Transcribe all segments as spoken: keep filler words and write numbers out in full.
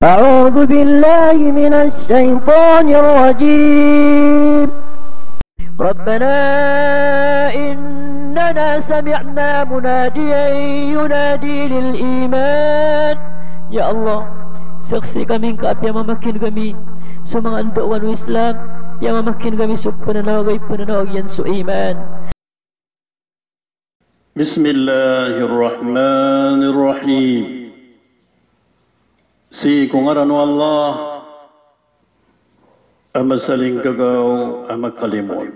أعوذ بالله من الشيطان الرجيم. ربنا إننا سمعنا مناديا ينادي للإيمان. Ya Allah, saksi kami ngka a piyamamakin kami so manga ndao o Islam, piyamamakin kami so pnanawag a ipnanawag iyan so iman. Bismillahir Rahmanir Rahim. Sii ko ngaran o Allah a masalinggagaw a makalimoon.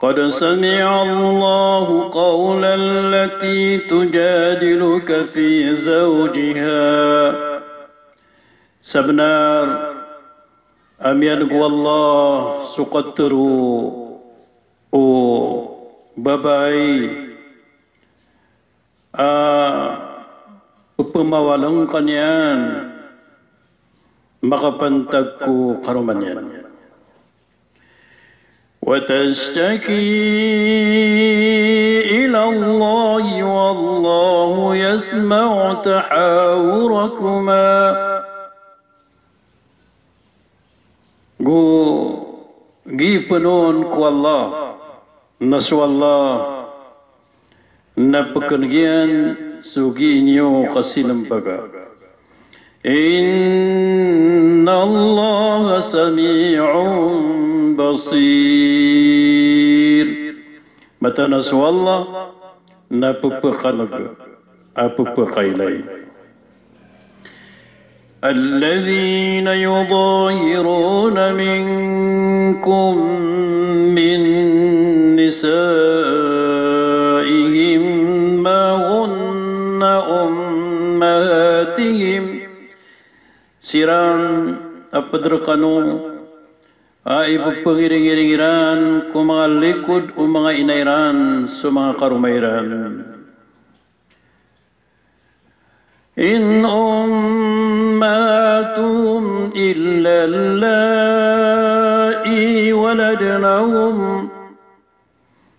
قد سمع الله قول التي تجادلك في زوجها. Sabnar a miyadg o Allah so katharo o babay a pphamawalan ka niyan makapantag ko karoma niyan. وتشتكي إلى الله والله يسمع تحاوركما. Go gipen on ko Allah, na so Allah na pkneg iyan so gii niyo kasinmbaga. إن الله سميع بصير. Mataan a so Allah na pphkaneg a pphkailay. الذين يظاهرون منكم من نسائهم ما هن أمهاتهم. Siran a pd rkano a ippangiringiring iran ko manga likod o manga ina iran so manga karoma iran. إن أمهاتهم إلا اللائي ولدنهم.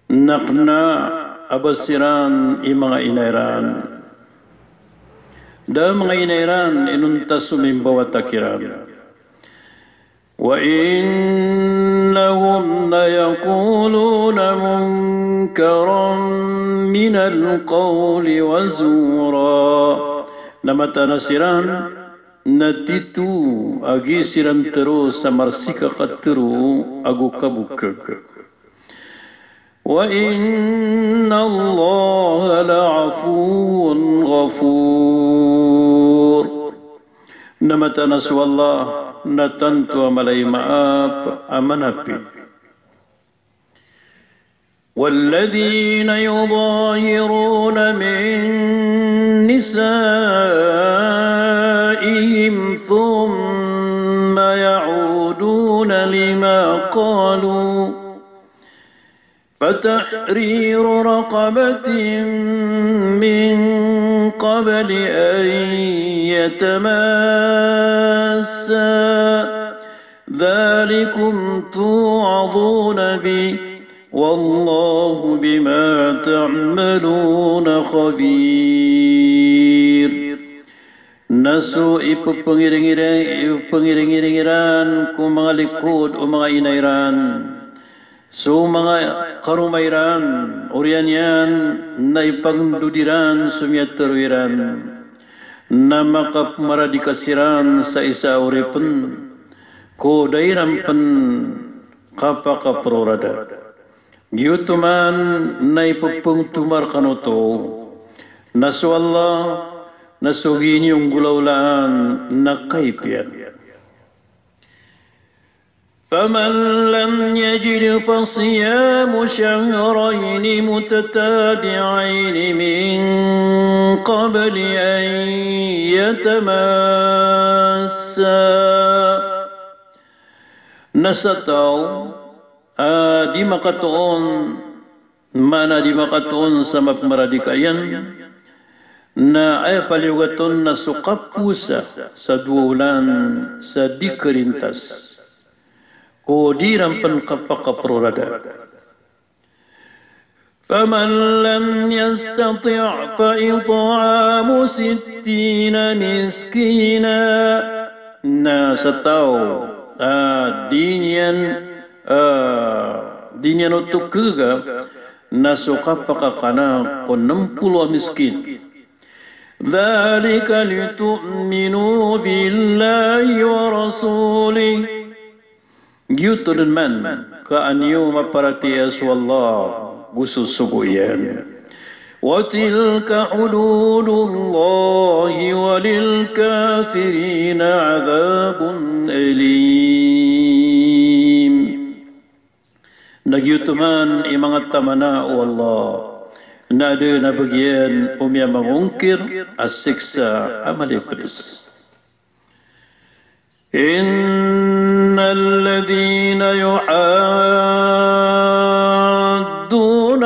Na kna a ba siran i manga ina iran. Da a manga ina iran inonta so mimbawata kiran. وإنهم ليقولون منكرا من القول وزورا. Na mataan a siran na tito a gii siran tharo sa marsikak a tharo ago kabokag. وإن الله لعفو غفور. Na mataan a so Allah na tanto a mala i maap a manapi. والذين يظاهرون من نسائهم ثم يعودون لما قالوا فتحرير رقبة من قبل أن يتماسا ذلكم توعظون به والله بما تعملون خبير. Na so ippangiringiring, ippangiringiring iran ko manga likod o manga ina iran so manga karoma iran, oriyan iyan na ipangndod iran so miyatharo iran, na makapmaradika siran sa isa a oripen ko da iran pen kapakaprorada. Giyoto man na ipphangtoma rkano oto na so Allah na so gii niyo nggolawlaan na kaip iyan. فمن لم يجد فصيام شهرين متتابعين من قبل أن يتماسا. Na sa taw a di makatoon, maana di makatoon sa mapmaradika iyan, na aya paliyogat on na so kapowasa sa dowa olan sa di karintas ko di iran pen kapakaprorada. Faman lam yastati' fa it'amu sittina miskina. Na sa taw a di niyan, a, di niyan oto khaga, na so kapakakana ko nem polo a miskin. Dhalika litu'minu billahi wa rasulih. Giyoto den man ka an iyo maparatiyaya so Allah go so sogo iyan. Wa tilka hududullahi wa lil kafirina adhabun alim. Na giyoto man i manga tamana o Allah, na aden a bagian o miyamangongkir a siksa a malipedes. Innal ladhina yuhadduna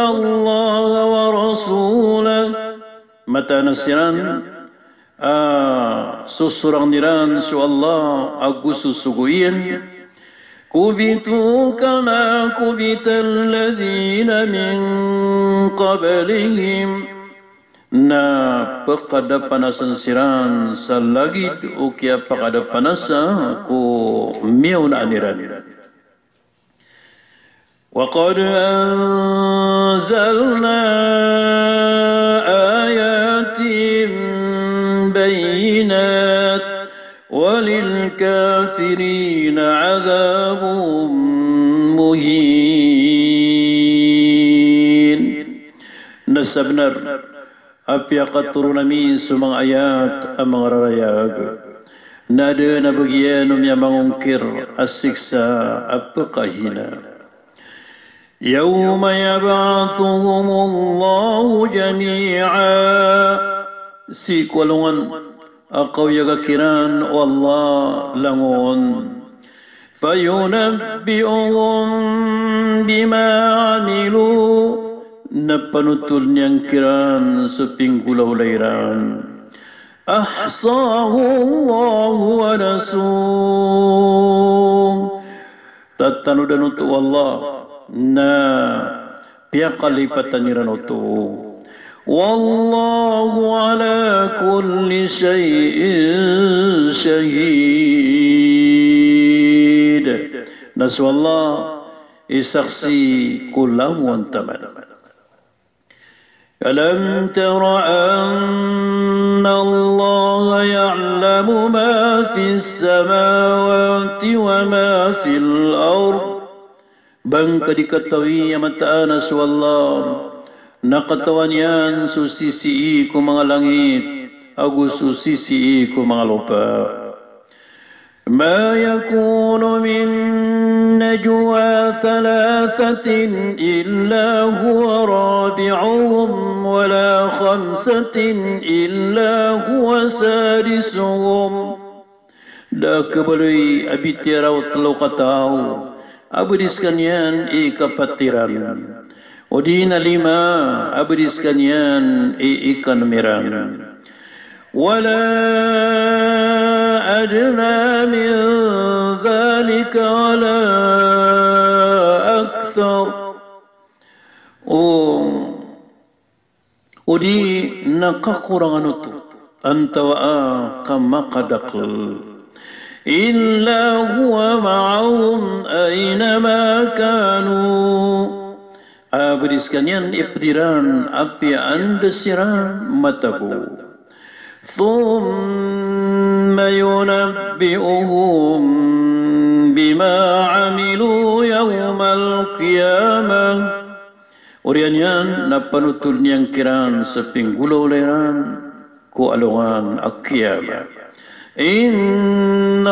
Allaha wa rasulahu. Mataan a siran a sosorang iran so Allah ago so sogo iyan. Kubitu kama kubital ladhina min qablihim. Na pekadapanasan siran sa lagid o kiyapakadapanasa ko miyaonaan iran. Wa qad anzalna ayatin bayyinat wa lil kafirina adhabun muhin. Na sabenar a piyakatoron ami so manga ayat a mangararayag, na aden a bagian o miyamangongkir a siksa a pekahina. Yawma yab'athuhumullahu jami'a. Sii ko alongan a kaoyaga kiran o Allah langon. Fayunabbi'uhum bima 'amilu. Na panotol iyan kiran so pinggolawla iran. Ahsahu Allahu wa nasuh. Tatanodan oto o Allah, na piyakalipatan iran oto. Wallahu ala kulli shay'in shahid. Na so Allah i saksi ko langowan taman. Alam tara anna Allaha ya'lamu ma fis samawati wa ma fil ard. Ba ngka di katawi a mataan a so Allah na katawan iyan so sisii ko manga langit ago so sisii ko manga lopa. Ma yakunu min najwa thalathatin illa huwa rabi'uhum wa la khamsatin illa huwa sadisuhum. Da a kabaloy a bitiyara o telo kataw a bedi sekaniyan i ikapat iran, odi na lima a bedi sekaniyan i ikanem iran. Wala adna min dhalika wala akthar. O Odi na kakorangan oto antawaa ka makadakel. Illa huwa ma'ahum aina ma kanu. A bedi sekaniyan i ped iran apiya anda siran matago. Thumma yunabbi'uhum bima 'amilu yawmal qiyamah. Oriyan iyan na panotol iyan kiran sa pinggolawla iran ko alongan a qiyamah. Innallaha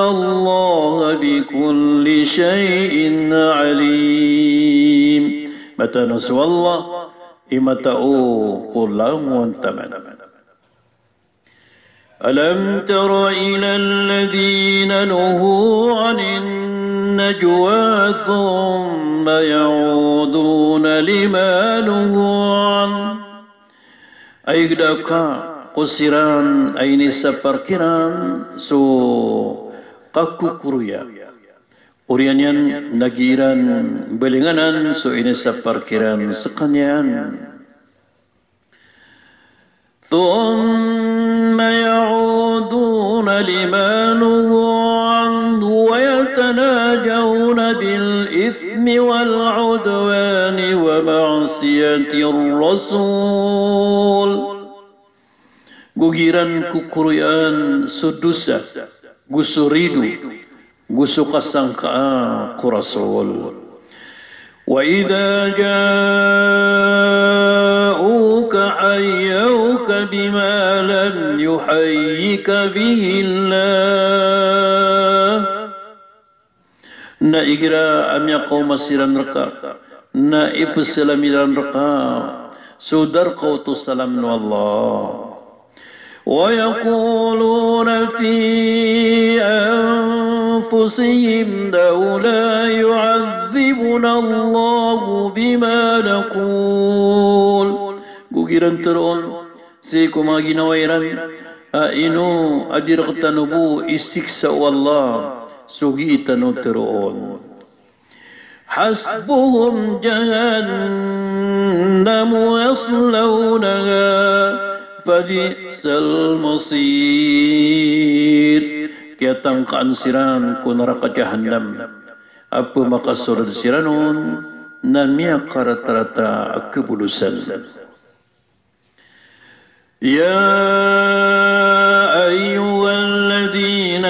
bikulli shay'in alim. Mataan a so Allah i matao ko langowan taman. Alam tara ilal ladhina nuhu 'anin najwa thumma ya'uduna lima nuhu 'anh. Ay gda ka ko siran a inisapar kiran so kakokoroya. Oriyan iyan na giiran balinganan so inisapar kiran skaniyan. ثم يعودون لما نهوا عنه ويتناجون بالإثم والعدوان ومعصية الرسول. Go giiran kokoroyaan so dosa, go so rido, go so kasangkaa ko Rasul. وإذا جاءوك حيوك بما لم يحيك به الله. Na igira a miyakaoma siran rka, na ipsalam iran rka so da rka oto salam o Allah. ويقولون في أنفسهم لولا يعذبنا الله بما نقول. Go giiran tharoon sii ko manga ginawa iran a ino a di rktano bo isiksa o Allah so gii tano tharoon. حسبهم جهنم يصلونها فبئس المصير. Kiyatangkaan siran ko naraka Jahannam a pmakasold siran on na miyakaratarata a kabolosan. يا أيها الذين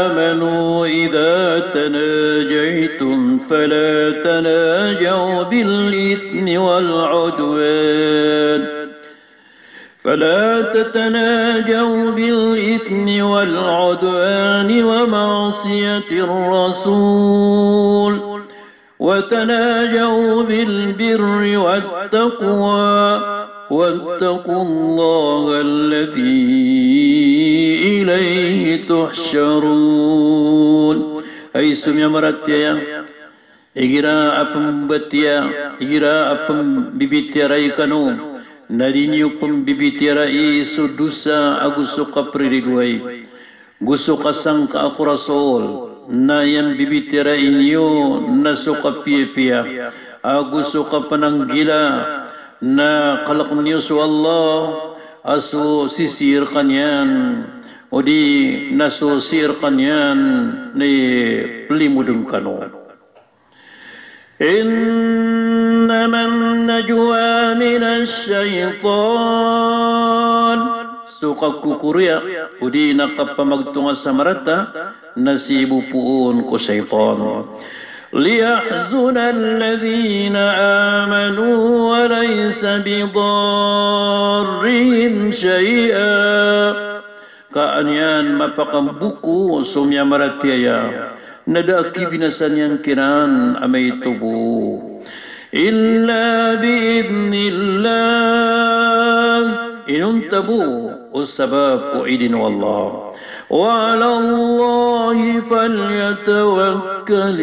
آمنوا إذا تناجيتم فلا تناجوا بالإثم والعدوان، فلا تتناجوا بالإثم والعدوان ومعصية الرسول، وتناجوا بالبر والتقوى، واتقوا الله الذي إليه تحشرون. Hay so miyamaratiyaya, igira a pmbatiya, igira a pmbibitiyarai kano, na di niyo pmbibitiyarai so dosa ago so kapriridoay, go so kasangkaa ko Rasul, na iyambibitiyarai niyo na so kapiyapiya ago so kapananggila, na kalk niyo so Allah a so sisii rkaniyan, odi na so sii rkaniyan na iplimodn kano. إنما النجوى من الشيطان. So kakokoroya odi na kapamagtonga sa marata na sii bo poon ko shaytan. ليحزن الذين آمنوا وليس بضارهم شيئا. Ka an iyan mapakamboko so miyamaratiyaya, na da a kibinasa niyan kiran a maito bo. إلا بإذن الله. Inonta bo o sabap o idin o Allah. وعلى الله فليتوكل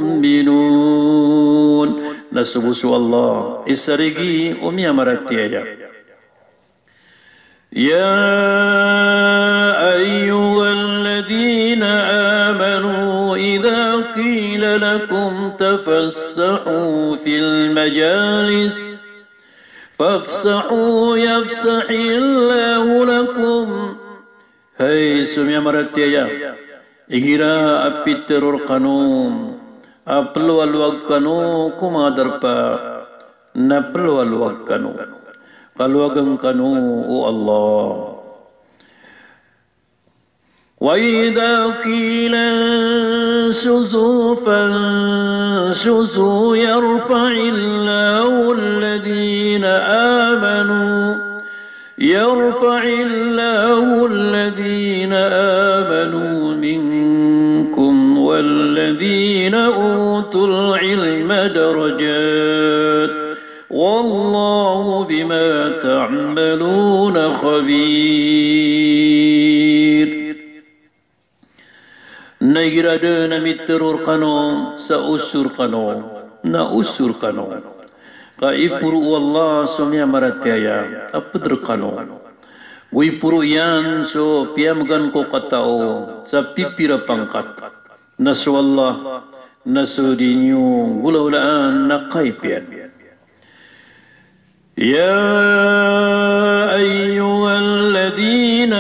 المؤمنون. Na so bo so Allah i sarigi o miyamaratiyaya. يا أيها الذين آمنوا إذا قيل لكم تفسحوا في المجالس فافسحوا يفسح الله لكم. Hay so miyamaratiyaya, igira a pitharo rkano a ploalowag kano ko manga darpa, na ploalowag kano. Kalowagan kano o Allah. وإذا قيل انشزوا فانشزوا يرفع الله الذين آمنوا، يرفع الله الذين آمنوا منكم والذين أوتوا العلم درجات، والله بما تعملون خبير. Na igira dn a mitharo rkano sa oso rkano, na oso rkano. Ka iporo o Allah so miyamaratiyaya a pd rkano. Go iporo iyan so piyamgan ko katao sa pipira pangkat. Na so Allah na so di niyo nggolawlaan na kaipiyan. يا أيها الذين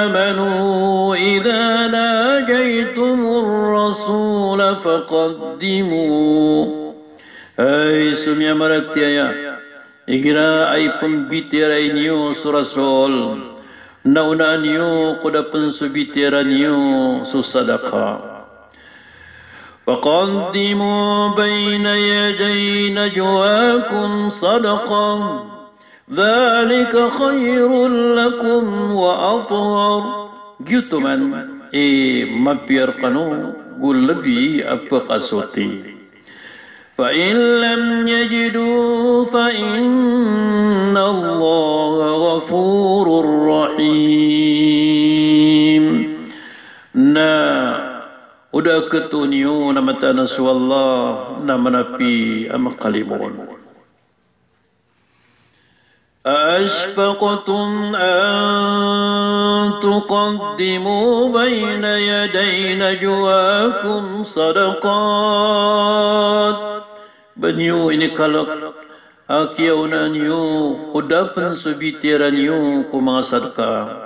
آمنوا إذا ناجيتم الرسول فقدموا. Hay so miyamaratiyaya, igira a ipmbitiyarai niyo so Rasul, na onaan iyo ko da pn so bitiyara niyo so sadaqah. فقدموا بين يدي نجواكم صدقة ذلك خير لكم وأطهر. Giyoto man i mapiya rkano go lbi a pkasoti. فإن لم يجدوا فإن الله غفور رحيم. Na o da khatoon iyo na mataan a so Allah na manapi a makalimon. أأشفقتم أن تقدموا بين يدي نجواكم صدقات. Ba niyo inikalk a kiyaonaan iyo ko da pn so bitiyara niyo ko manga sadka.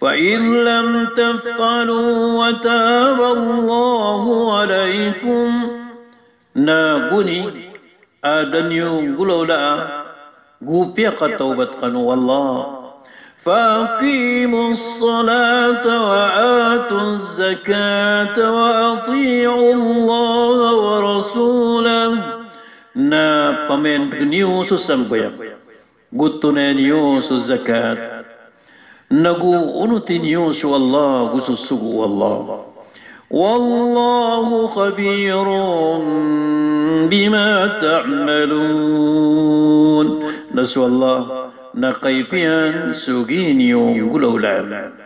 فإذ لم تفعلوا وتاب الله عليكم. Na goni a da niyo nggolawlaa go piyakatawbat kano o Allah. فأقيموا الصلاة وآتوا الزكاة وأطيعوا الله ورسوله. Na pamayandg niyo so sambayang, go tonayan iyo so zakat, na go onoti niyo so Allah go so sogo o Allah. والله خبير بما تعملون. Na so Allah na kaipiyan so gii niyo nggolawlaan.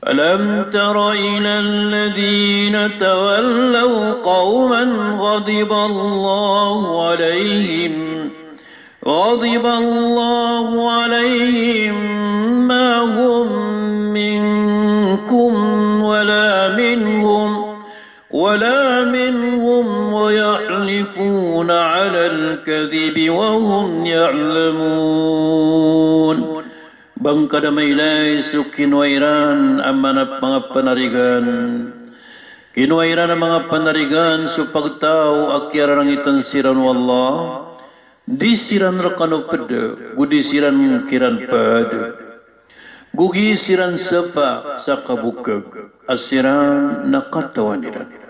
ألم تر إلى الذين تولوا قوما غضب الله عليهم، غضب الله عليهم ما هم منكم ولا منهم، ولا منهم ويحلفون على الكذب وهم يعلمون. Ba ngka da mailay so kinowa iran a manga panarigan. Kinowa iran a manga panarigan so pagtaw a kiyararangitan siran o Allah, di siran rkano pd, go di siran kiran pd, go gii siran sapa sa kabokag, a siran na katawan iran.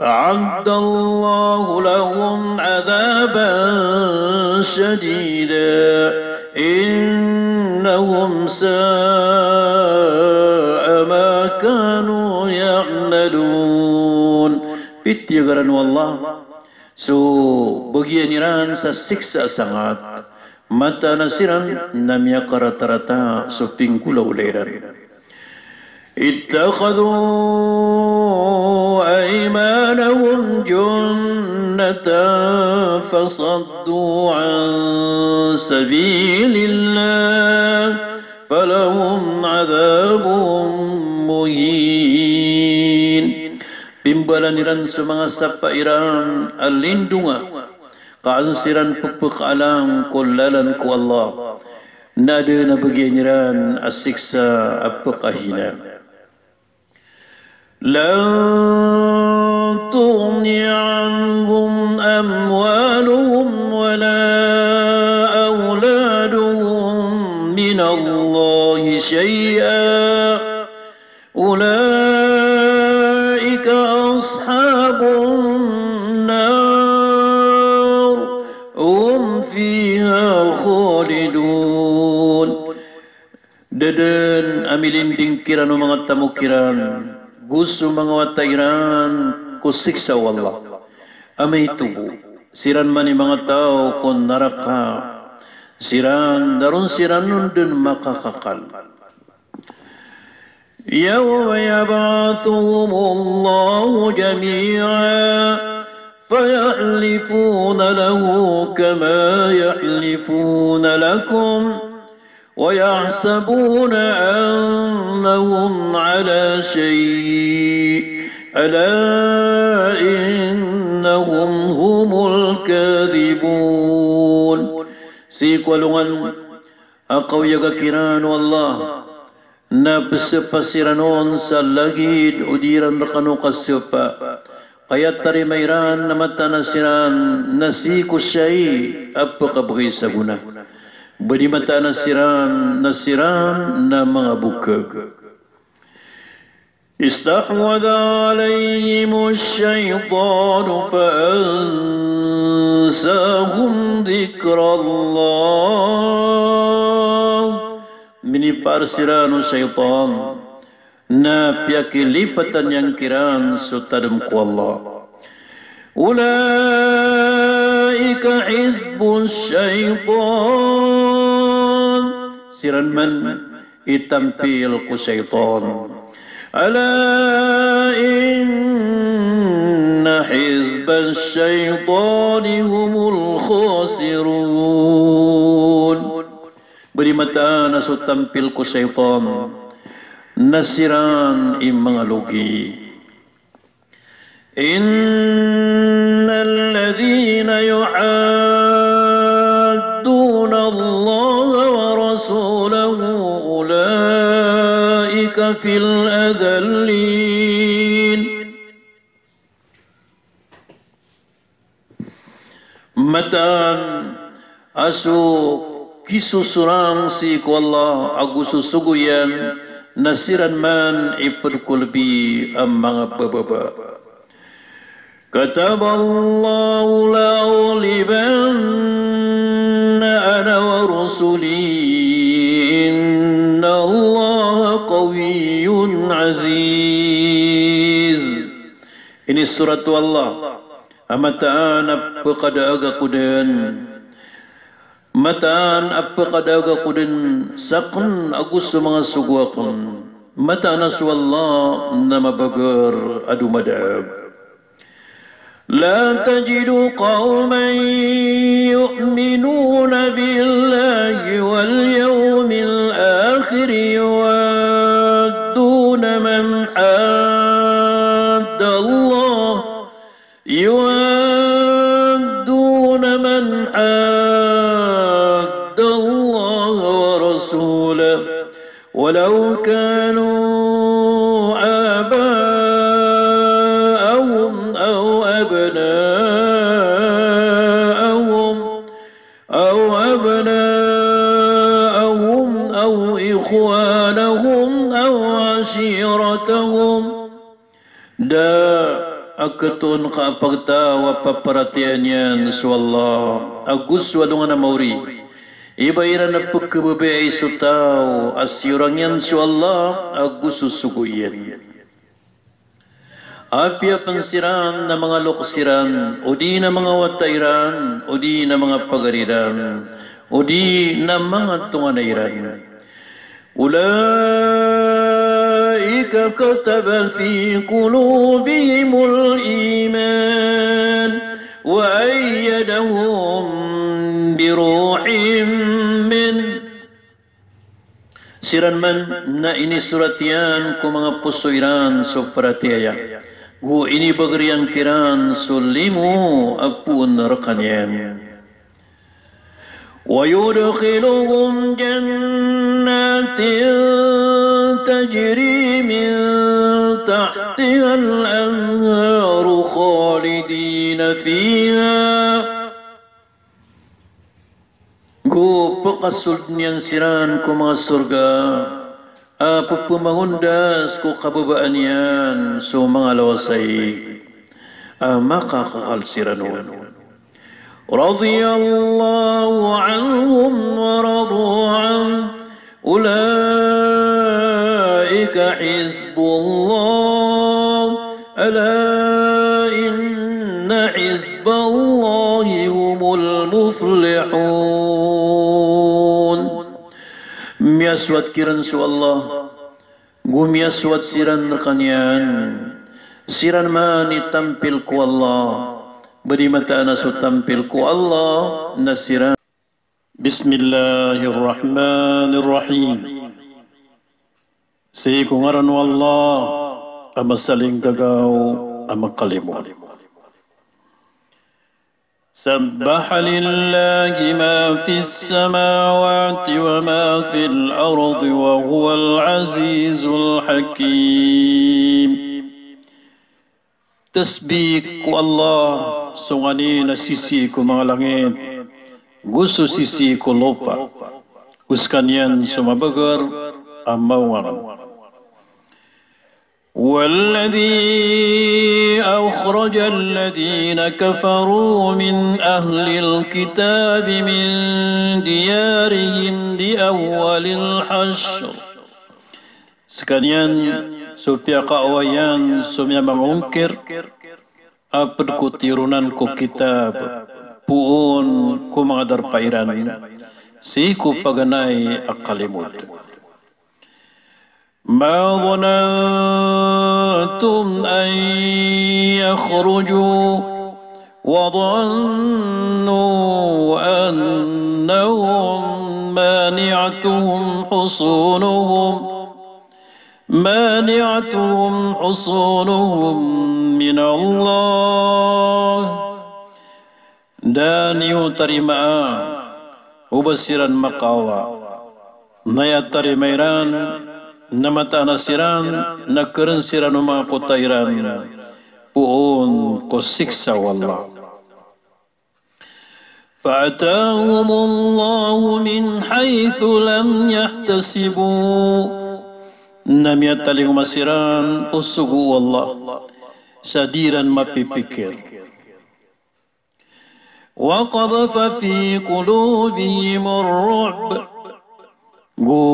أعد الله لهم عذابا شديدا إنهم ساء ما كانوا يعملون. Pitiyagaran o Allah so bagian iran sa siksa a sangat, mataan a siran na miyakaratarata so pinggolawla iran. اتخذوا أيمانهم جنة فصدوا عن سبيل الله فلهم عذاب مهين. Pimbalan iran so manga sapa iran a lindonga, ka an siran ppkaalang ko lalan ko Allah, na adn a bagian iran a siksa a pkahina. لن تغني عنهم أموالهم ولا أولادهم من الله شيئا أولئك أصحاب النار هم فيها خالدون. Da dn a milinding kiran o manga tamok iran go so manga wata iran ko siksa o Allah. Amay to bo siran man i manga taw ko naraka, siran na ron siran on dn makakakal. يوم يبعثهم الله جميعا فيحلفون له كما يحلفون لكم ويحسبون أنهم على شيء ألا إنهم هم الكاذبون. Sii ko alongan a kaoyaga kiran o Allah, na pzapa siran on sa lagid o di iran rkano kasapa. Ka aya tarima iran na mataan a siran na sii ko shayi a pkabgay sa gona. Ba di mataan a siran na siran na manga bokag. استحوذ عليهم الشيطان فأنساهم ذكر الله. Minipaar siran o shaytan, na piyakilipatan iyan kiran so tadm ko Allah. أولئك حزب الشيطان. Siran man i tampil ko shaytan. ألا إن حزب الشيطان هم الخاسرون. Ba di mataan a so tampil ko shaytan na siran i manga logi. إن الذين يحادون الله ورسوله أولئك في الأذلين. Mataan a so kisosorang sii ko Allah ago so sogo iyan na siran man i pd ko lbi a manga bababa. كتب الله لأغلبن أنا ورسلي إن الله قوي عزيز. Inisorat o Allah a mataan a pkadaag ako dn, mataan a pkadaag ako dn sakn ago so manga sogo akn. Mataan a so Allah na mabager a domadaag. لا تجد قوما يؤمنون بالله واليوم الآخر يوادون من حاد الله يوادون من حاد الله ورسوله ولو كانوا آباءهم أو أبناءهم أو أبناءهم أو إخوانهم أو عشيرتهم. Da a khatoon ka a pagtaw a paparatiyayaan iyan so Allah ago so alongan a maori i ba iran a pkhababayai so taw a siyorang iyan so Allah ago so sogo iyan. Apiya pn siran na manga loks iran, odi na manga wata iran, odi na manga pagari ran, odi na manga tonganay ran. أولئك كتب في قلوبهم الإيمان وأيدهم بروح منه. Siran man na inisorat iyan ko manga poso iran so paratiyaya, go inibager iyan kiran so limo a poon rkaniyan. ويدخلهم جنات تجري من تحتها الأنهار خالدين فيها. Go pkasold iyan siran ko manga sorga a pphamangondas ko kababaan iyan so manga lawasayg a makakakal siran on. رضي الله عنهم ورضوا عنه أولئك حزب الله ألا إن حزب الله هم المفلحون. Miyasoat kiran so Allah, go miyasoat siran rkaniyan. Siran man i tampil ko Allah, ba di mataan a so tampil ko Allah na siran Bismillahir Rahmanir Rahim. Sii ko ngaran o Allah a masalinggagaw a makalimod. Sabbaha lillahi ma fis samawati wa ma fil ardi wa huwal azizul hakim. Tasbih ko Allah so nganin a sisii ko manga langit go so sisii ko lopa, go sekaniyan so mabager a maongaran. Walladhi akhrajal ladhina kafaru min ahlil kitabi min diyarihim li awwalil hashr. Sekaniyan so piyakaaway iyan so miyamangongkir a ped ko tironan ko kitab, poon ko manga darpa iran, sii ko paganay a kalimod. Ma dhanantum an yakhruju, wa dhannu annahum mani'atuhum husunuhum, mani'atuhum husunuhum minallah. Da niyo tarimaa o ba siran makaawa. Na aya tarima iran na mataan a siran na keren siran o manga kota iran poon ko siksa o Allah. Fa'atahumullahu min haythu lam yahtasibu. Na miyatalingoma siran o sogo o Allah sa di iran mapipikir. Wa qadhafa fi qulubihimur ru'b. Go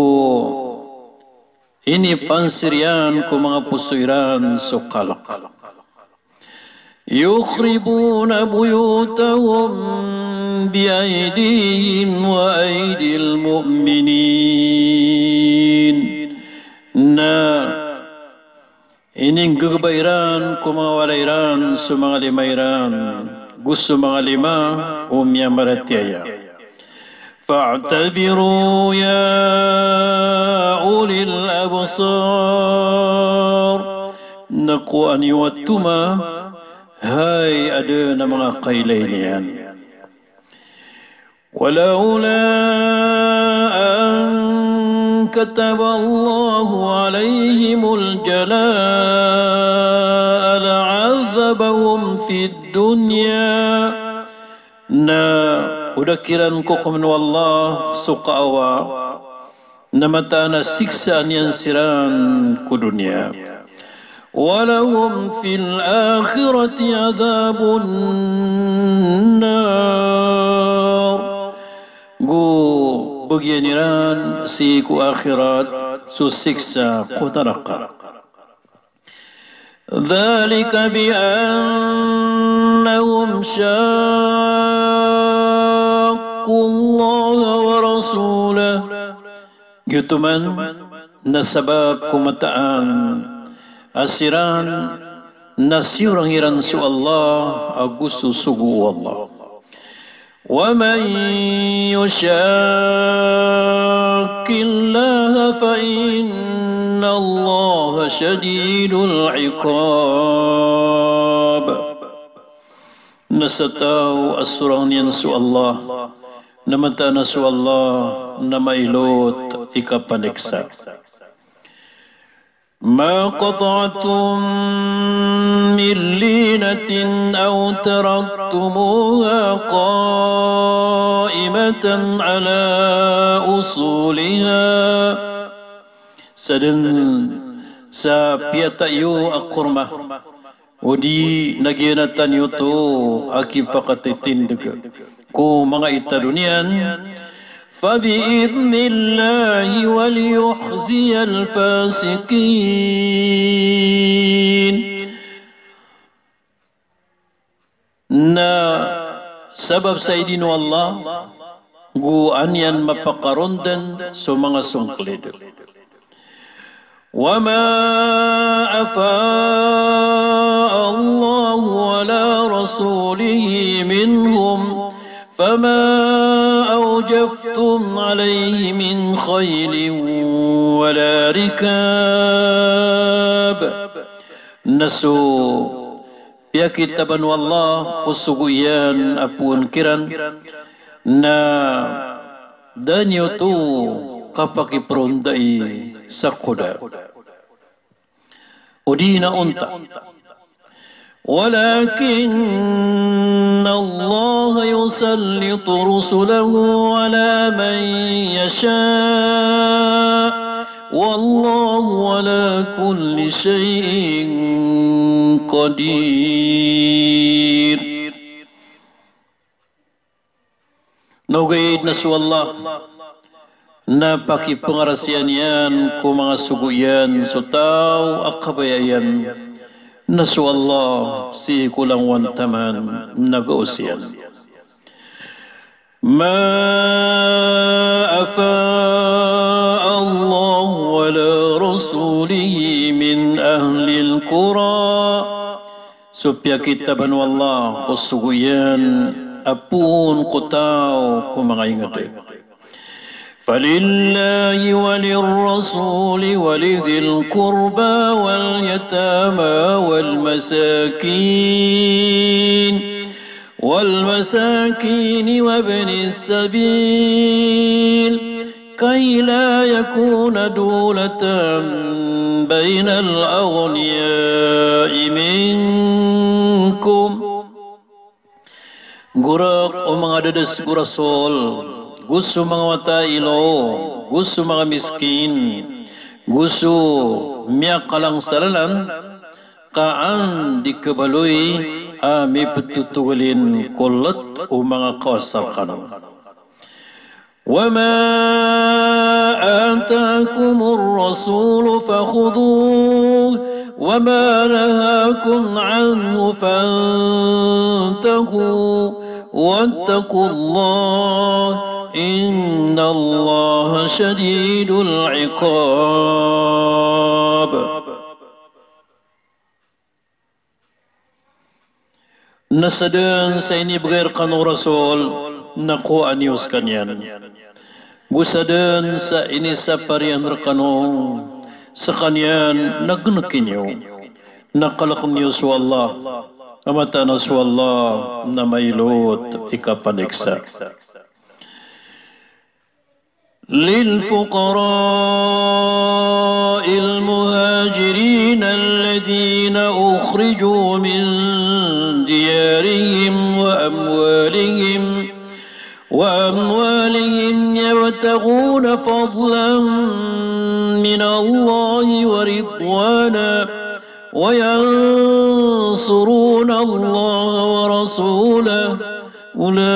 inipansir iyan ko manga poso iran so kalk. Yukhribuna buyutahum bi aydihim wa aydil mu'minin. Na ininggegeba iran ko manga walay iran so manga lima iran, go so manga lima o miyamaratiyaya. Fa'tabiru ya ulil absar. Na kowaa niyo a toma, hay aden a manga kailay niyan. Walawla an kataballahu alayhimul jala'a la'adhabahum fid dunya. Na o da kiran kokomen o Allah so kaawa, na mataan a siksaan iyan siran ko doniya. Walahum fil akhirati adhabun nar. Go bagian iran sii ko akhirat so siksa ko naraka. Dhalika bi annahum shaqqullaha wa rasulah. Giyoto man na sabap ko mataan a siran na siyorang iran so Allah ago so sogo o Allah. Wa man yushaqqillaha fa innallaha shadidul iqab. Na sa taw a sorang iyan so Allah, na mataan a so Allah na mailot i kapaniksa. Ma qata'tum min linatin aw taraktumuha qa'imatan ala usuliha. Sa den sa piyatay iyo a korma, odi na giyanatan iyo oto a kipakatitindeg ko manga itado niyan, fa bi idhnillahi wa liyukhziyal fasiqin. Na sabap sa idin o Allah, go an iyan mapakarondan so manga songklid. Wa ma afa Allahu ala rasulihi minhum, fama awja أوجفتم عليه من خيل ولا ركاب. Na so piyakitaban o Allah ko sogo iyan a poon kiran, na da niyo oto kapakiprondai sa koda odi na onta. ولكن الله يسلط رسله على من يشاء والله على كل شيء قدير. Na ogaid na so Allah na pakipangarasiyan iyan ko manga sogo iyan so taw a kabaya iyan. Na so Allah sii ko langowan taman na gaos iyan. ما أفاء الله على رسوله من أهل القرى. So piyakitaban o Allah ko sogo iyan a poon ko taw ko manga ingd. فلله وللرسول ولذي القربى واليتامى والمساكين والمساكين وابن السبيل كي لا يكون دولة بين الأغنياء منكم. Gorak o manga dadas ko Rasul, go so manga wata a ilo, go so manga miskin, go so miyakalang sa lalan, ka an di kabaloy a miptotogalin ko lot o manga kawasa rkano. وما آتاكم الرسول فخذوه وما نهاكم عنه فانتهوا واتقوا الله إن الله شديد العقاب. Na sadn sa inibgay rkano o Rasul, na kowaa niyo skaniyan. Go sadn sa inisapar iyan rkano skaniyan, na gnki niyo. Na kalkn iyo so Allah, a mataan a so Allah na mailot i kapaniksa. للفقراء المهاجرين الذين أخرجوا من ديارهم وأموالهم، وأموالهم يبتغون فضلا من الله ورضوانا وينصرون الله ورسوله أولئك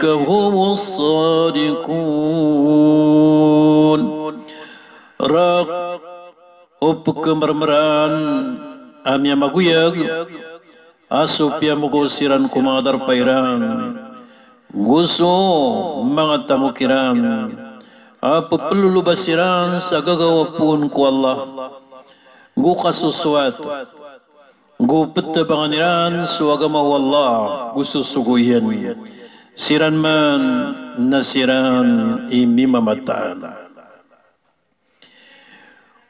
هم الصادقون. Rak o pkmrmran a miyamagoyag a so piyamogo siran ko manga darpa iran, go so manga tamok iran a pploloba siran sa gagaw a poon ko Allah, go kasosowat, go ptabangan iran so agama o Allah go so sogo iyan. Siran man na siran i mimamataan.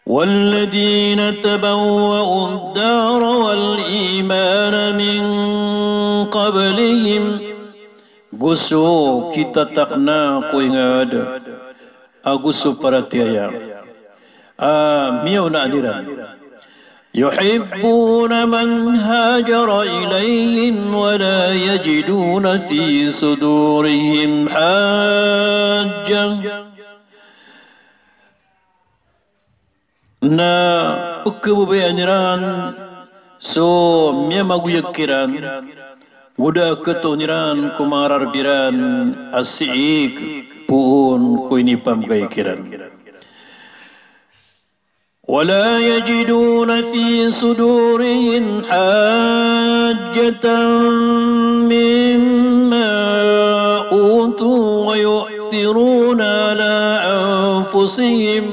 والذين تبوأوا الدار والإيمان من قبلهم. Go so kitatakna ko ingd ago so paratiyaya a miyaonaan iran. يحبون من هاجر إليهم ولا يجدون في صدورهم حاجة. Na pkhababayaan iran so miyamagoyag kiran, go da a khatoon iran ko manga rarb iran a sii poon ko inipamgay kiran. ولا يجدون في صدورهم حاجة مما أوتوا ويؤثرون على أنفسهم،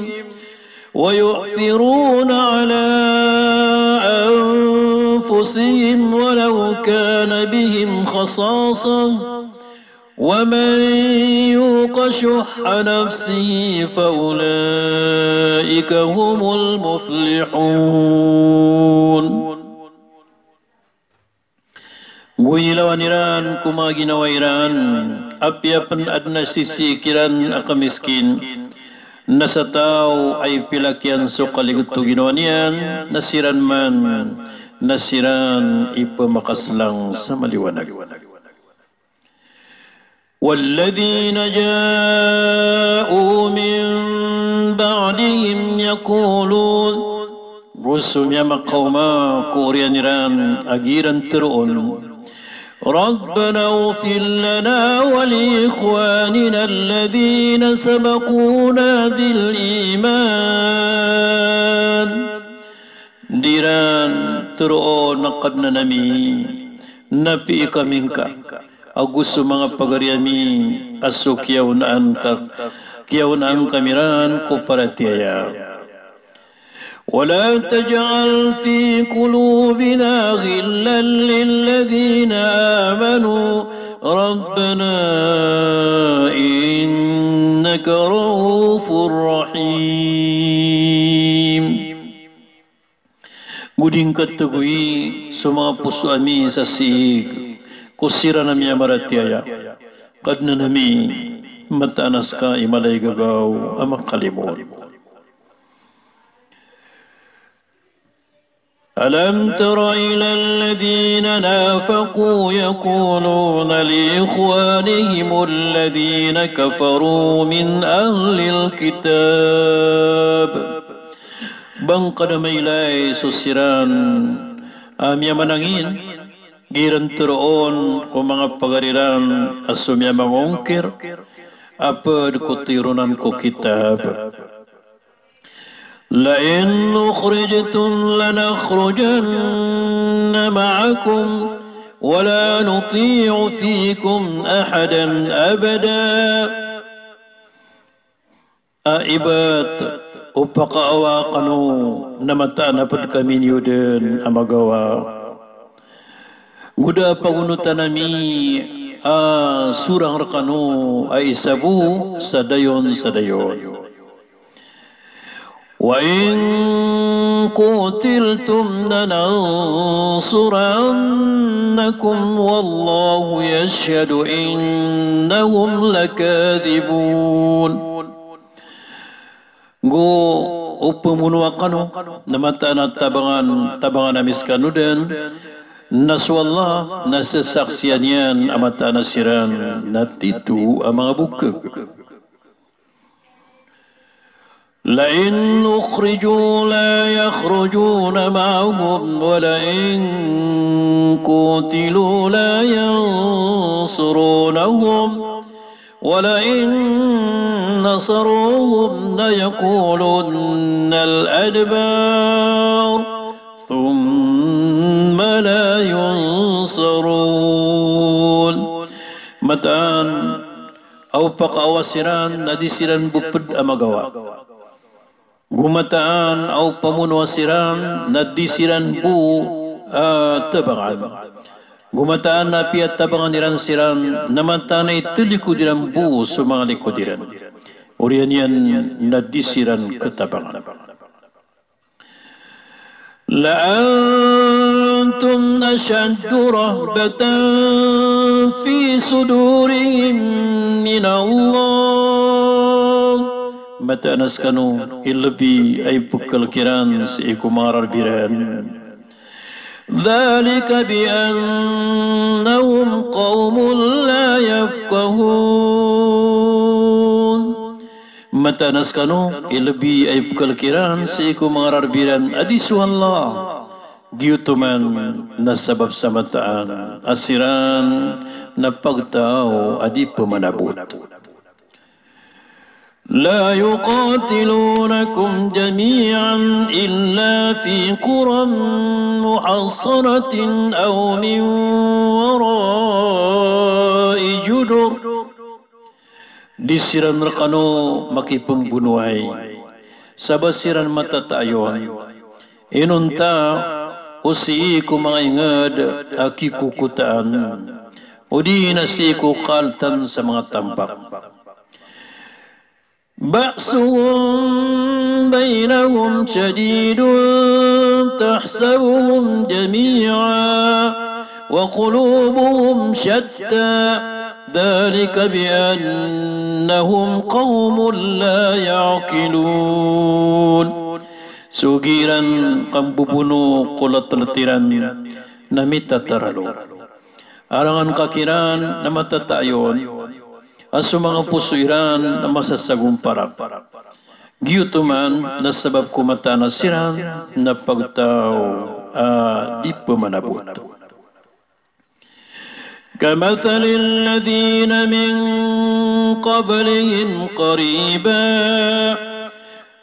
ويؤثرون على أنفسهم ولو كان بهم خصاصة، ومن يوق شح نفسه فأولئك هم المفلحون. Go ilawan iran ko manga ginawa iran, apiya pn adn a sisii kiran a kamiskin, na sa taw a ipilak iyan so kaligto o ginawa niyan, na siran man na siran i pmakaslang sa maliwanag. والذين جاءوا من بعدهم يقولون, go so miyamakaoma ko oriyan iran a giran tharoon, ربنا اغفر لنا ولإخواننا الذين سبقونا بالإيمان. Di iran tharoon a Kadnan ami, na pii kami ngka ago so manga pagari ami a so kiyaonaan ka, kiyaonaan kami ran ko paratiyaya. ولا تجعل في قلوبنا غلا للذين آمنوا ربنا إنك رءوف رحيم. Go di ngka thagoyi so manga poso ami sa siig ko siran a miyamaratiyaya. Kadnan ami, mataan a ska i mala i gagaw a makalimod. ألم تر إلى الذين نافقوا يقولون لإخوانهم الذين كفروا من أهل الكتاب. Ba ngka da mailay so siran a miyamanangin, giran tharoon ko manga pagari ran a so miyamangongkir a pd ko tironan ko kitab. لئن أخرجتم لنخرجن معكم ولا نطيع فيكم أحدا أبدا. A ibt o pakaawa kano na mataan a pd kami niyo dn a magawa. Go da pagonotan ami a sorang rkano a isa bo sa dayon sa dayon. وإن قوتلتم لننصرنكم والله يشهد إنهم لكاذبون. Go o pmonoa kano na mataan a tabangan, tabangan ami skano dn, na so Allah na sasaksian iyan a mataan a siran na tito a manga bokg. لئن أخرجوا لا يخرجون معهم ولئن قوتلوا لا ينصرونهم ولئن نصروهم ليقولن الأدبار ثم لا ينصرون. Mataan a o pakaawa siran na di siran bo pd a magawa. Go mataan a o pamonoa siran na di siran bo, ah, tabangan. Go mataan a piyatabangan iran siran na mataan a italikod iran bo so manga likod iran. Oriyan iyan na di siran katabangan. لأنتم أشد رهبة في صدورهم من الله. Mataan a skano i lbi a ipkhalk iran sii ko manga rarb iran. ذلك بأنهم قوم لا يفقهون. Mataan a skano i lbi a ipkhalk iran sii ko manga rarb iran a di so Allah. Giyoto man na sabap sa mataan a siran na pagtaw a di pmanabot. لا يقاتلونكم جميعا إلا في قرى محصنة أو من وراء جدر. Di siran rkano makipmbonowai sa ba siran matataayon, inonta o sii ko manga ingd a kikokotaan, odi na sii ko kaltan sa manga tampak. Ba'suhum bainahum shadid, tahsabuhum jami'an wa qulubuhum shatta, dhalika bi annahum qawmun la ya'qilun. So giya iran kambobono ko latlat iran na mitataralo. Arangan ka kiran na matatayon, a so manga poso iran na masasagomparak. Giyoto man na sabap ko mataan a siran na pagtaw a di pemanabot. Kamathali alladhina min qablihim qariba,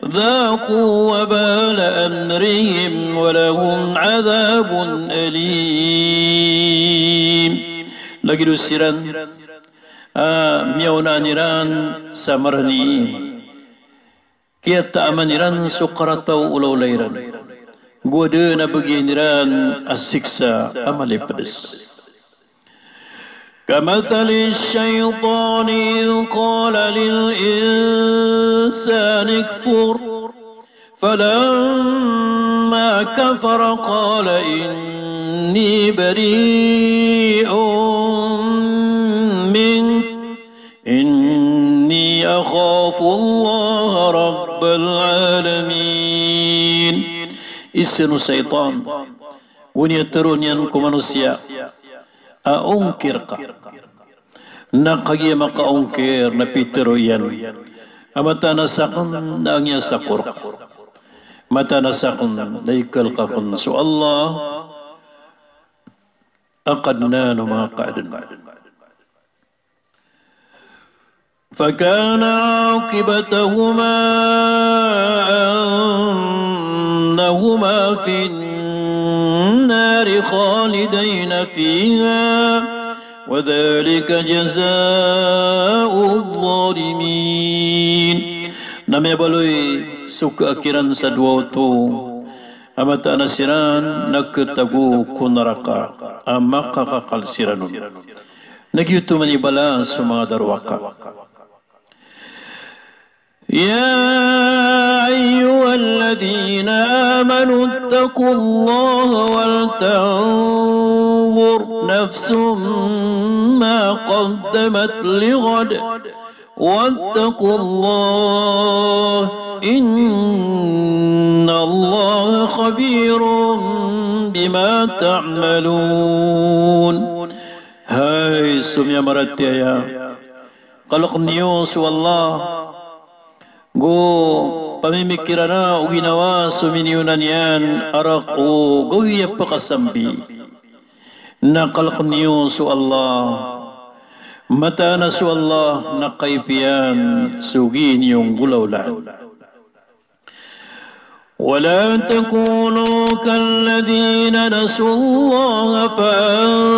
dhaqu wabala amrihim wa lahum adhabun alim. Lagid o siran a miyaonaan iran sa marani, kiyataaman iran so karata o olaola iran, go aden a bagian iran a siksa a malipedes. Kamathali shaytani idh qala lil insani kfur, falamma kafara qala inni bari'un mink, inni akhafu Allaha rabbal alamin. Isa o shaytan, o niyan tharoon iyan ko manosiya a ongkir ka. Na kagiya makaongkir na pitharo iyan a mataan a saken na angiyasako rka. Mataan a saken na ikalk aken so Allah a Kadnan o manga kaadn. فكان عاقبتهما أنهما في النار خالدين فيها وذلك جزاء الظالمين. Na miyabaloy so kaakhiran sa dowa oto a mataan a siran na khatago ko naraka a makakakal siran on. Na giyoto man i balas o manga darowaka. يا أيها الذين آمنوا اتقوا الله ولتنظر نفس ما قدمت لغد واتقوا الله إن الله خبير بما تعملون. Hay so miyamaratiyaya, kalkn iyo so Allah, go pamimikirana o ginawa so miniyonan iyan a rk o gawii a pakasambi. Na kalkn iyo so Allah, mataan a so Allah na kaipiyan so gii niyo nggolawlaan. ولا تكونوا كالذين نسوا الله فأنساهم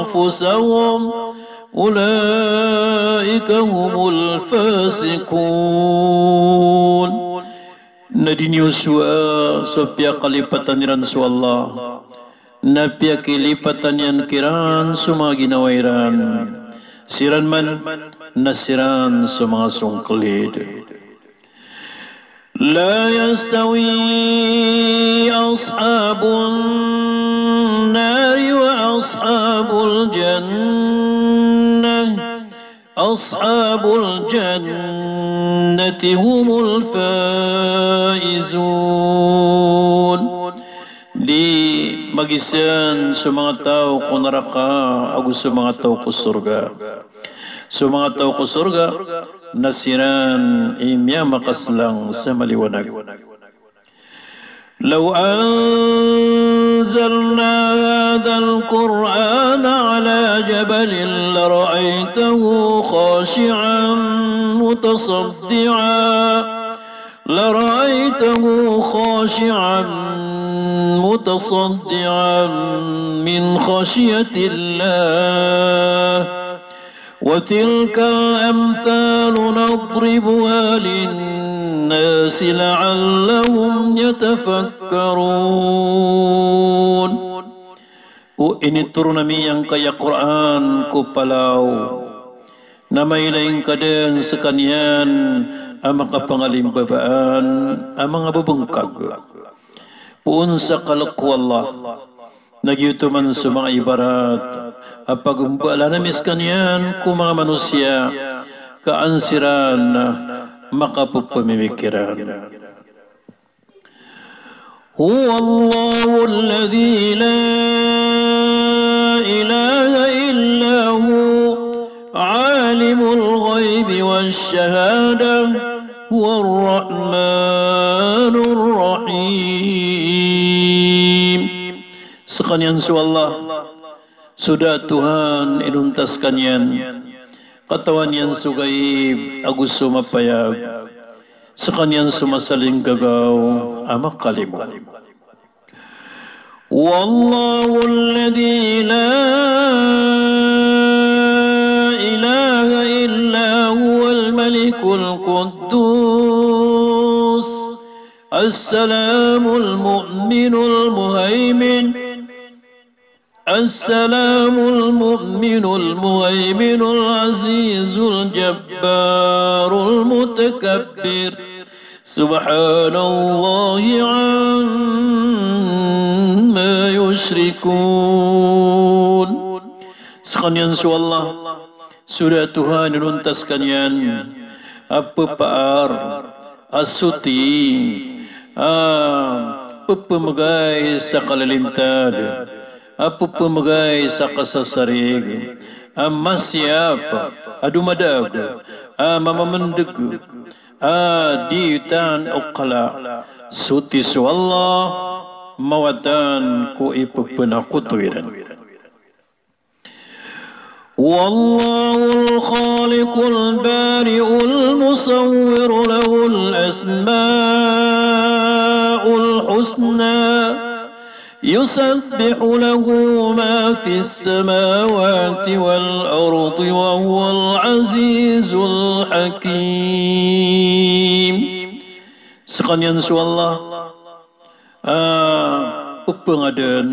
أنفسهم أولئك هم الفاسقون. Na di niyo sowa so piyakalipatan iran so Allah, na piyakilipatan iyan kiran so manga ginawa iran. Siran man na siran so manga songkelid. لا يستوي أصحاب النار وأصحاب الجنة أصحاب الجنة هم الفائزون. Di magisan so manga taw ko naraka ago so manga taw ko sorga. So manga taw ko sorga na siran i miyamakaslang sa maliwanag. لو أنزلنا هذا القرآن على جبل لرأيته خاشعا متصدعا، لرأيته خاشعا متصدعا من خشية الله. وتلك الأمثال نضربها للناس لعلهم يتفكرون. O initoron ami angkaya Qur'an ko palaw, na mailay ngka dn skaniyan a makapangalimbabaan a manga bbngkag. Poon sa kalk o Allah, na giyoto man so manga ibarat a pagmbaalan ami skaniyan ko manga manosiya ka an siran makapphamimikiran. هو الله الذي لا إله إلا هو عالم الغيب والشهادة هو الرحمن الرحيم. Skaniyan so Allah, so da a Tohan inonta skaniyan, katawan iyan so gaib ago so mapayag, skaniyan so masalinggagaw a makalimo. والله الذي لا إله إلا هو الملك القدوس السلام المؤمن المهيمن السلام المؤمن المهيمن العزيز الجبار المتكبر سبحان الله عما يشركون. Skaniyan so Allah, so da a Tohan inonta skaniyan a pphaar, a soti, a pphmgay sa kalilintad, a pphmgay sa kasasarig, a masiyap a domadaag, a mamamndg, a di tan okala. Soti so Allah, mawatan ko ipphnakoto iran. والله الخالق البارئ المصور له الأسماء الحسنى يسبح له ما في السماوات والأرض وهو العزيز الحكيم. Skaniyan so Allah a pphangadan,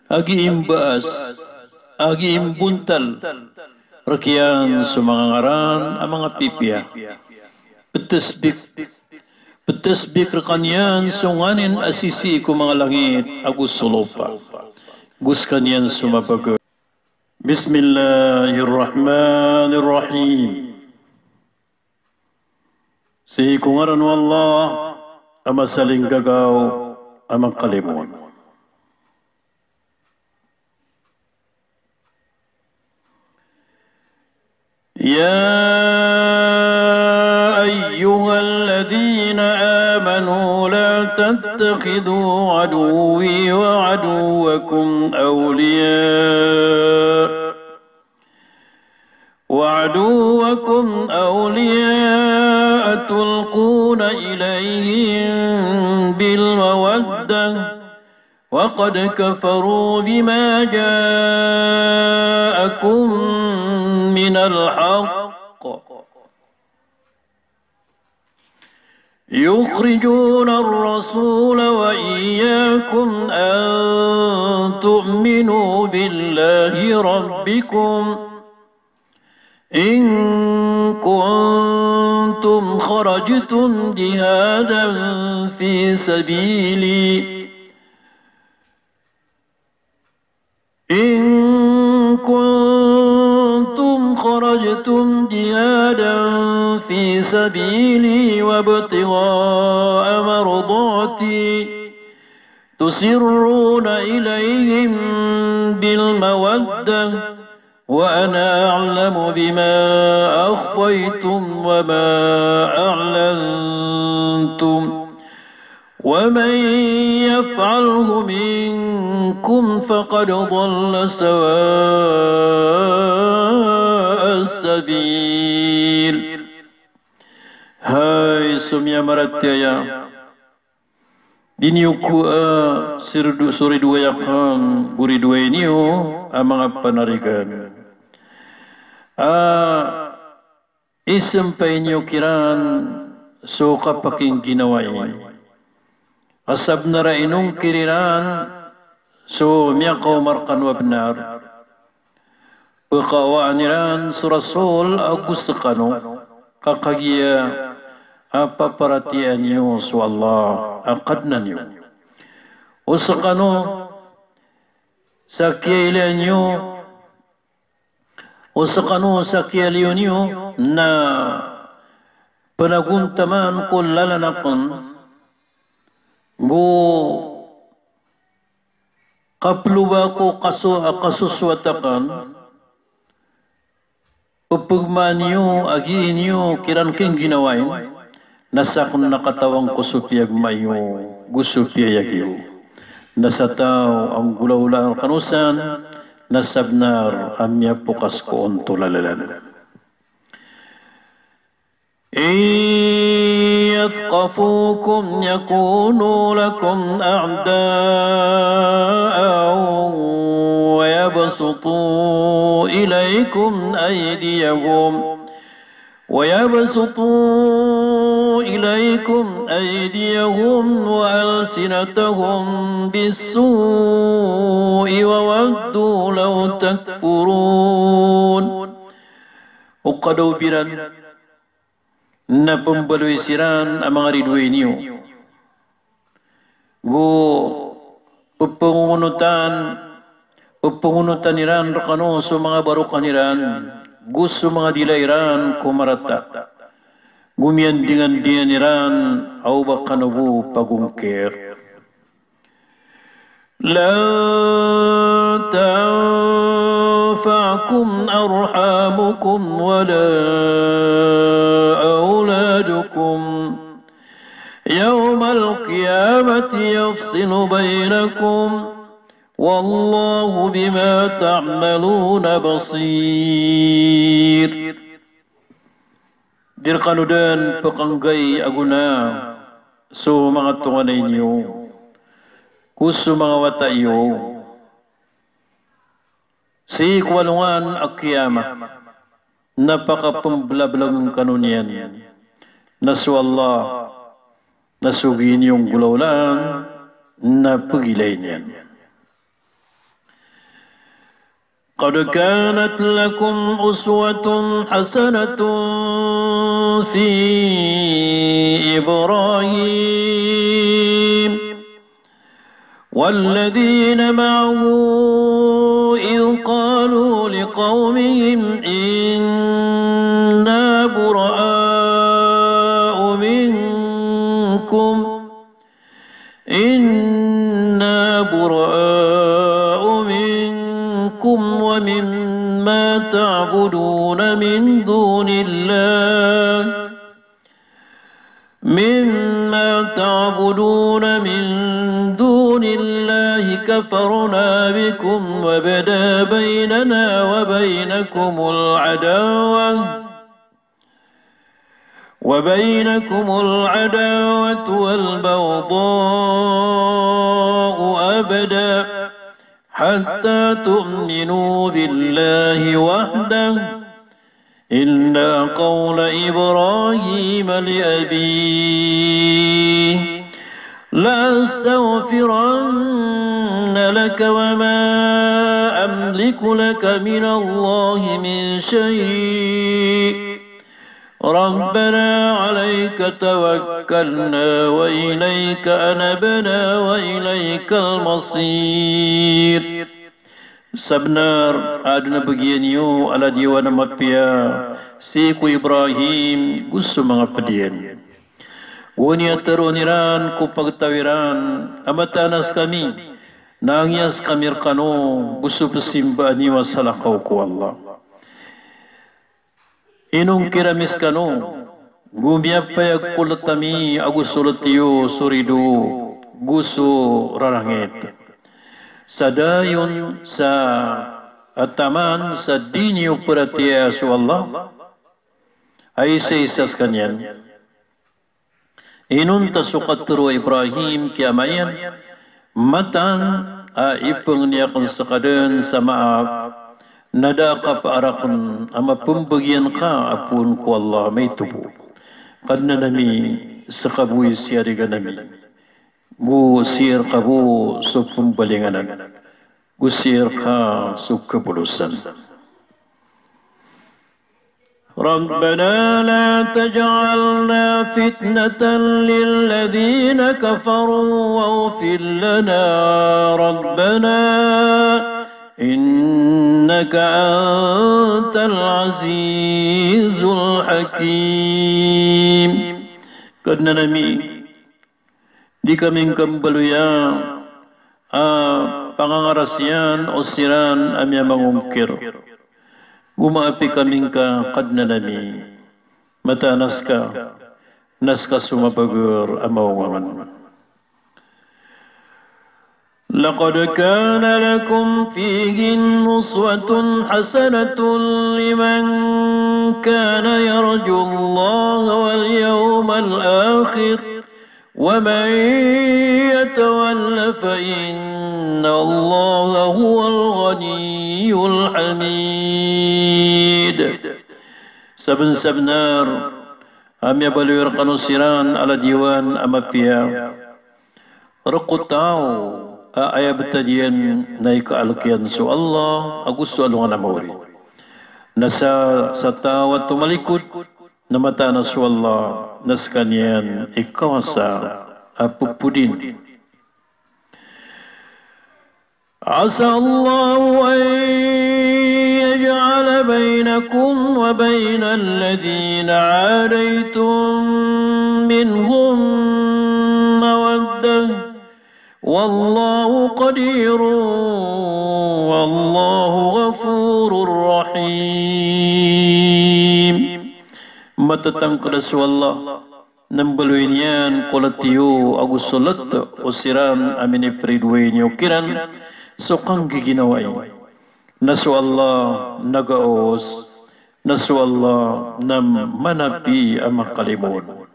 a giimbaas, a giimbontal rkiyan so manga ngaran a manga pipiya. Ptasbik, ptasbik rkaniyan so nganin a sisii ko manga langit ago so lopa. Go skaniyan so mapagari. بسم الله الرحمن الرحيم. Sii ko ngaran o Allah a masalinggagaw a makalimo. يا أيها الذين آمنوا لا تتخذوا عدوي وعدوكم أولياء وعدوكم أولياء تلقون إليهم بالمودة وقد كفروا بما جاءكم من الحق يخرجون الرسول وإياكم أن تؤمنوا بالله ربكم إن كنتم خرجتم جهادا في سبيلي إن كنتم خرجتم جهادا في سبيلي وابتغاء مرضاتي تسرون إليهم بالمودة وأنا أعلم بما أخفيتم وما أعلنتم ومن يفعله منكم فقد ضل سواء السبيل. Hay so miyamaratiyaya, di niyo ko, ah, sirido-, soridoay akn go ridoay niyo a manga panarigan. Ah, isampay niyo kiran so kapakingginawai. A sabnar a inongkir iran so miyakaoma rkano a bnar, pkhaowaan iran so Rasul ago skano, ka kagiya a paparatiyayaan iyo so Allah a Kadnan iyo. O skano sa kiyailay niyo, o skano sa kiyaliyo niyo na pnagontaman ko lalan akn, go kaploba ko kaso-, a kasosowat akn, pphagomaan iyo a gii niyo kiran kingginawai, na sakn na katawan ko so piyagma iyo go so piyayag iyo. Na sa taw a nggolawlaan rkano san, na sabnar a miyapokas ko ontol a lalan. إن يثقفوكم يكونوا لكم أعداء ويبسطوا إليكم أيديهم، ويبسطوا إليكم أيديهم وألسنتهم بالسوء وودوا لو تكفرون. O kadaobiran, na pmbaloy siran a manga ridoay niyo. Go pphangongonotan, pphangonotan iran rkano so manga barokan iran, go so manga dila iran ko marata. Go miyandingandingan iran a o ba kano bo pagongkir. لن تنفعكم أرحامكم ولا أولادكم يوم القيامة يفصل بينكم والله بما تعملون بصير. Di rkano dn pkhanggay a gona so manga tonganay niyo, go so manga wata iyo, sii ko alongan a qiyamah, na pakapmblablagn kano niyan, na so Allah, na so gii niyo nggolawlaan, na pgilayn iyan. قد كانت لكم أسوة حسنة في إبراهيم والذين معه إذ قالوا لقومهم إنا براء منكم إنا براء منكم ومما تعبدون من دون الله، مما تعبدون من دون الله كفرنا بكم وبدا بيننا وبينكم العداوة وبينكم العداوة والبغضاء أبدا حتى تؤمنوا بالله وحده إلا قول إبراهيم لأبيه لأستغفرن لك وما أملك لك من الله من شيء ربنا عليك توكلنا وإليك أنبنا وإليك المصير. Sabnar a adn a bgi iyan iyo a ladiyawan a mapiya sii ko Ibrahim go so manga pd iyan. Go niyan a tharoon iran ko pagtaw iran a mataan a skami na angiya skami rkano go so pzimbaa niyo a salakaw ko Allah. Inongkir ami skano, go miyapayag ko lt ami ago so lt iyo so rido go so rarangit. Sa dayon sa taman sa di niyo paratiyaya so Allah a isaisa skaniyan. Inonta so katharo o Ibrahim ki ama iyan, mataan a ipangni akn skadn sa maap, na da a kapaarakn a mapmbagian ka a poon ko Allah a maito bo. Kadnan ami, ska bo i siyarigan ami, go sii rka bo so pmbalinganan. Go sii rka so kabolosan. ربنا لا تجعلنا فتنة للذين كفروا واغفر لنا ربنا إنك أنت العزيز الحكيم. Kadnan ami, di kami ngka mbaloya a pangangarasiyan o siran a miyamangongkir. Go maapi kami ngka, Kadnan ami. Mataan a ska, na ska so mabager a maongangan. لقد كان لكم فيهم أسوة حسنة لمن كان يرجو الله واليوم الآخر ومن يتول فإن الله هو الغني الحميد. Sabnar-sabnar a miyabaloy rkano siran a ladiyawan a mapiya, rk o taw a aya btad iyan na ikaalk iyan so Allah ago so alongan a maori. Na sa, sa taw a tomalikod, na mataan a so Allah na skaniyan i kawasa a pphodin. عسى الله أن يجعل بينكم وبين الذين عاديتم منهم مودة والله قدير والله غفور رحيم. Matatangkd a so Allah na mbaloy niyan ko latiyo ago so lt o siran a minipridoay niyo kiran so kanggiginawai. Na so Allah na gaos, na so Allah na manapi a makalimon.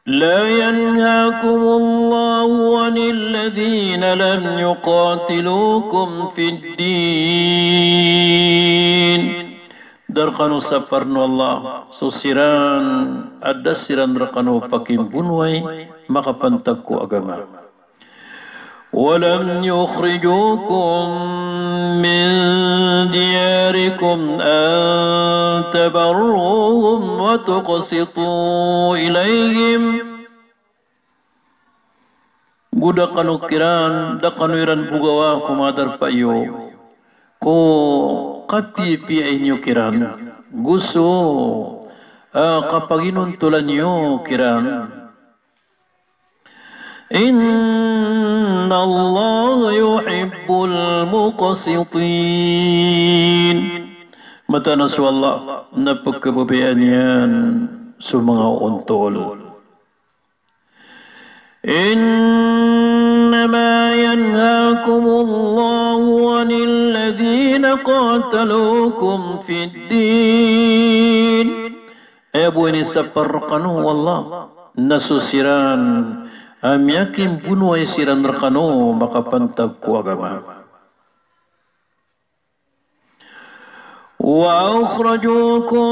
لا ينهاكم الله عن الذين لم يقاتلوكم في الدين. Da rkano saparn o Allah so siran a da siran rkano pakimbonoay makapantag ko agama. ولم يخرجوكم من دياركم أن تبروهم وتقسطوا إليهم. Go da kano kiran, da kano iran bogawa ko manga darpa iyo ko kapiyapiya niyo kiran, go so, ah, kapaginontolan iyo kiran. إن الله يحب المقسطين. Mataan a so Allah na pkhababayaan iyan so manga ontol. إنما ينهاكم الله عن الذين قاتلوكم في الدين. Aya bo inisapar rkano o Allah na so siran a miyakimbonoay siran rkano makapantag ko agama. وأخرجوكم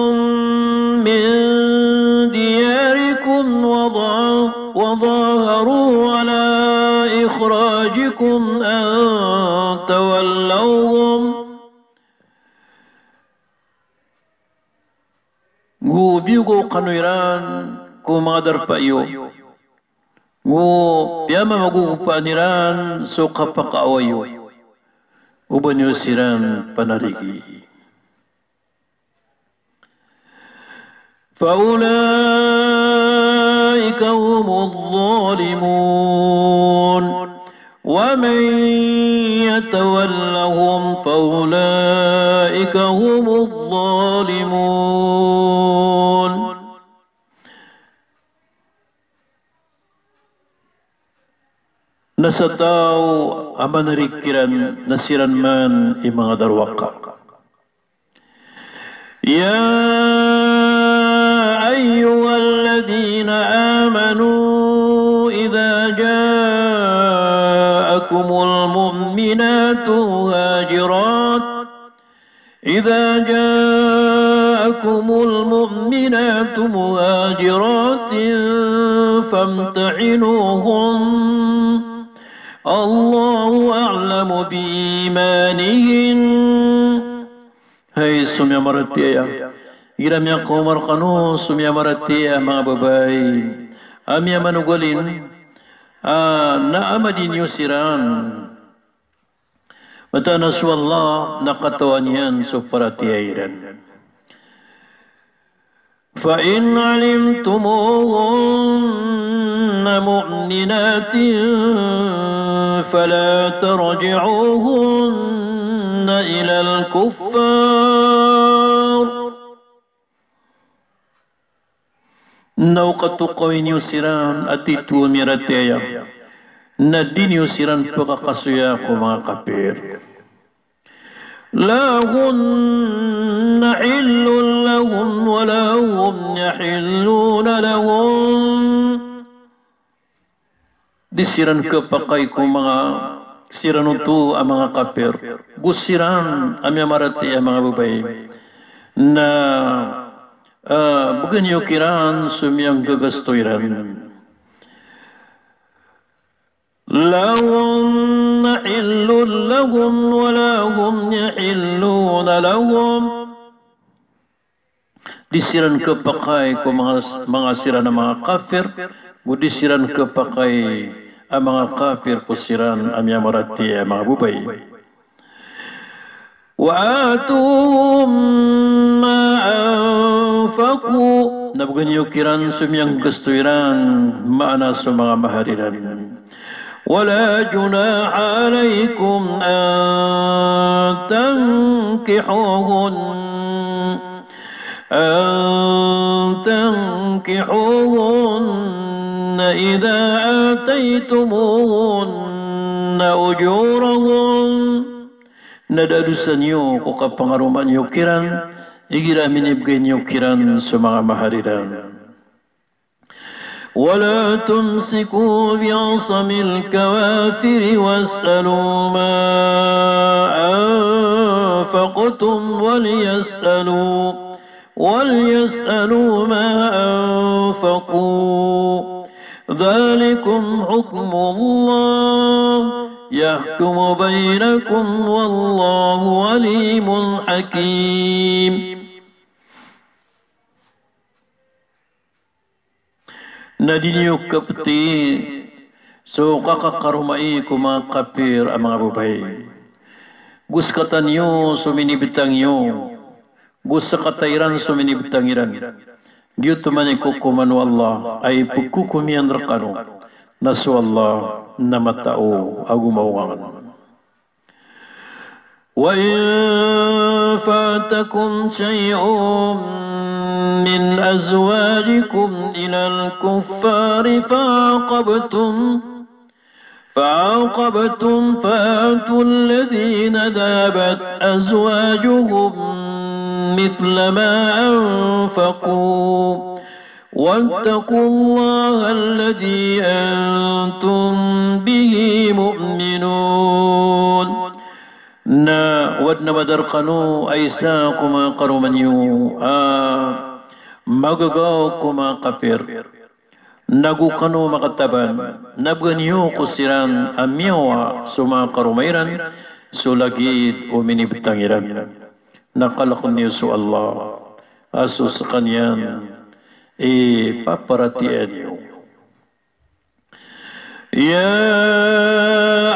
من دياركم وظا-، وظاهروا على إخراجكم أن تولوهم. Go biyogaw kano iran ko manga darpa iyo. Go piyamamagogopaan iran so kapakaawa iyo. O ba niyo siran panarigi. فأولئك هم الظالمون. ومن يتولهم فأولئك هم الظالمون. Na sa taw a manarig kiran na siran man i manga darowaka. يا أيها الذين آمنوا إذا جاءكم المؤمنات مهاجرات إذا جاءكم المؤمنات مهاجرات فامتحنوهن، Allahu a'lamu bi imanihin. Hay so miyamaratiyaya, igira miyakaoma rkano so miyamaratiyaya a manga babay a miyamanogalin, a, na ama di niyo siran. Mataan a so Allah na katawan iyan so paratiyaya iran. Fa in alimtumuhunna mu'minatin fala tarji'uhunna ilal kuffar. Na o katokawi niyo siran a tito a miyaratiyaya, na di niyo siran pkakasoya ko manga kapir. La hunna hillun lahum wa la hum yahilluna lahum. Di siran khapakay ko manga siran oto a manga kapir, go siran a miyamaratiyaya a manga babay. Na, ah, bgan iyo kiran so miyanggagasto iran. La hunna hillun lahum wa la hum yahilluna lahum. Di siran khapakay ko manga, manga siran a manga kapir, go di siran khapakay a manga kapir ko siran a miyamaratiyaya a manga babay. Wa atuhum ma anfaqu. Na bgan iyo kiran so miyanggasto iran, maana so manga mahar iran. Wa la junaha alaykum an tankihuhun, an tankihuhunna idha ataytumuhunna ujurahun. Na da a dosa niyo ko kapangaroma niyo kiran igira minibgay niyo kiran so manga mahar iran. Wa la tumsiku bi'asamil kawafiri was'alu ma anfaqtum wal yas'alu, wal yas'alu ma anfaqu. Dhalikum hukmullah yahkumu baynakum wallahu alimun hakim. Na di niyo kapti so kakakaromai ko manga kapir a manga babay. Go skatan iyo so minibtang iyo, go skata iran so minibtang iran. Giyoto man i kokoman o Allah a ipkokom iyan rkano, na so Allah na matao ago maongangan. Wa in fatakum shay'un min azwajikum ilal kuffari fa'aqabtum, fa'aqabtum fa'atul ladhina dhahabat azwajuhum mithla ma anfaqu. Wattaqullaha alladhi antum bihi mu'minun. Na o adn a mada rkano a isa ko manga karoma niyo a magagaw ko manga kapir, na go kano makataban, na bgan iyo ko siran a miyawa so manga karoma iran so lagid o minibtang iran. Na kalkn iyo so Allah a so skaniyan i paparatiyayaan iyo. Ya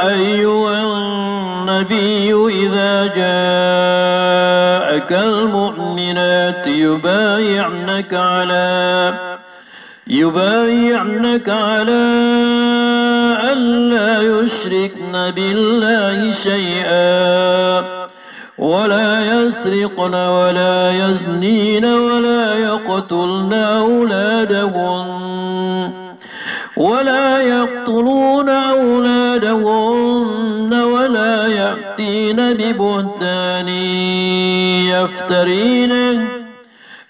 ayyuhan nabiyyu idha ja'akal mu'minatu yubayi'naka ala يبايعنك على أن لا يشركن بالله شيئا ولا يسرقن ولا يزنين ولا يقتلن أولادهن ولا يقتلون أولادهن ولا يأتين ببهتان يفترينه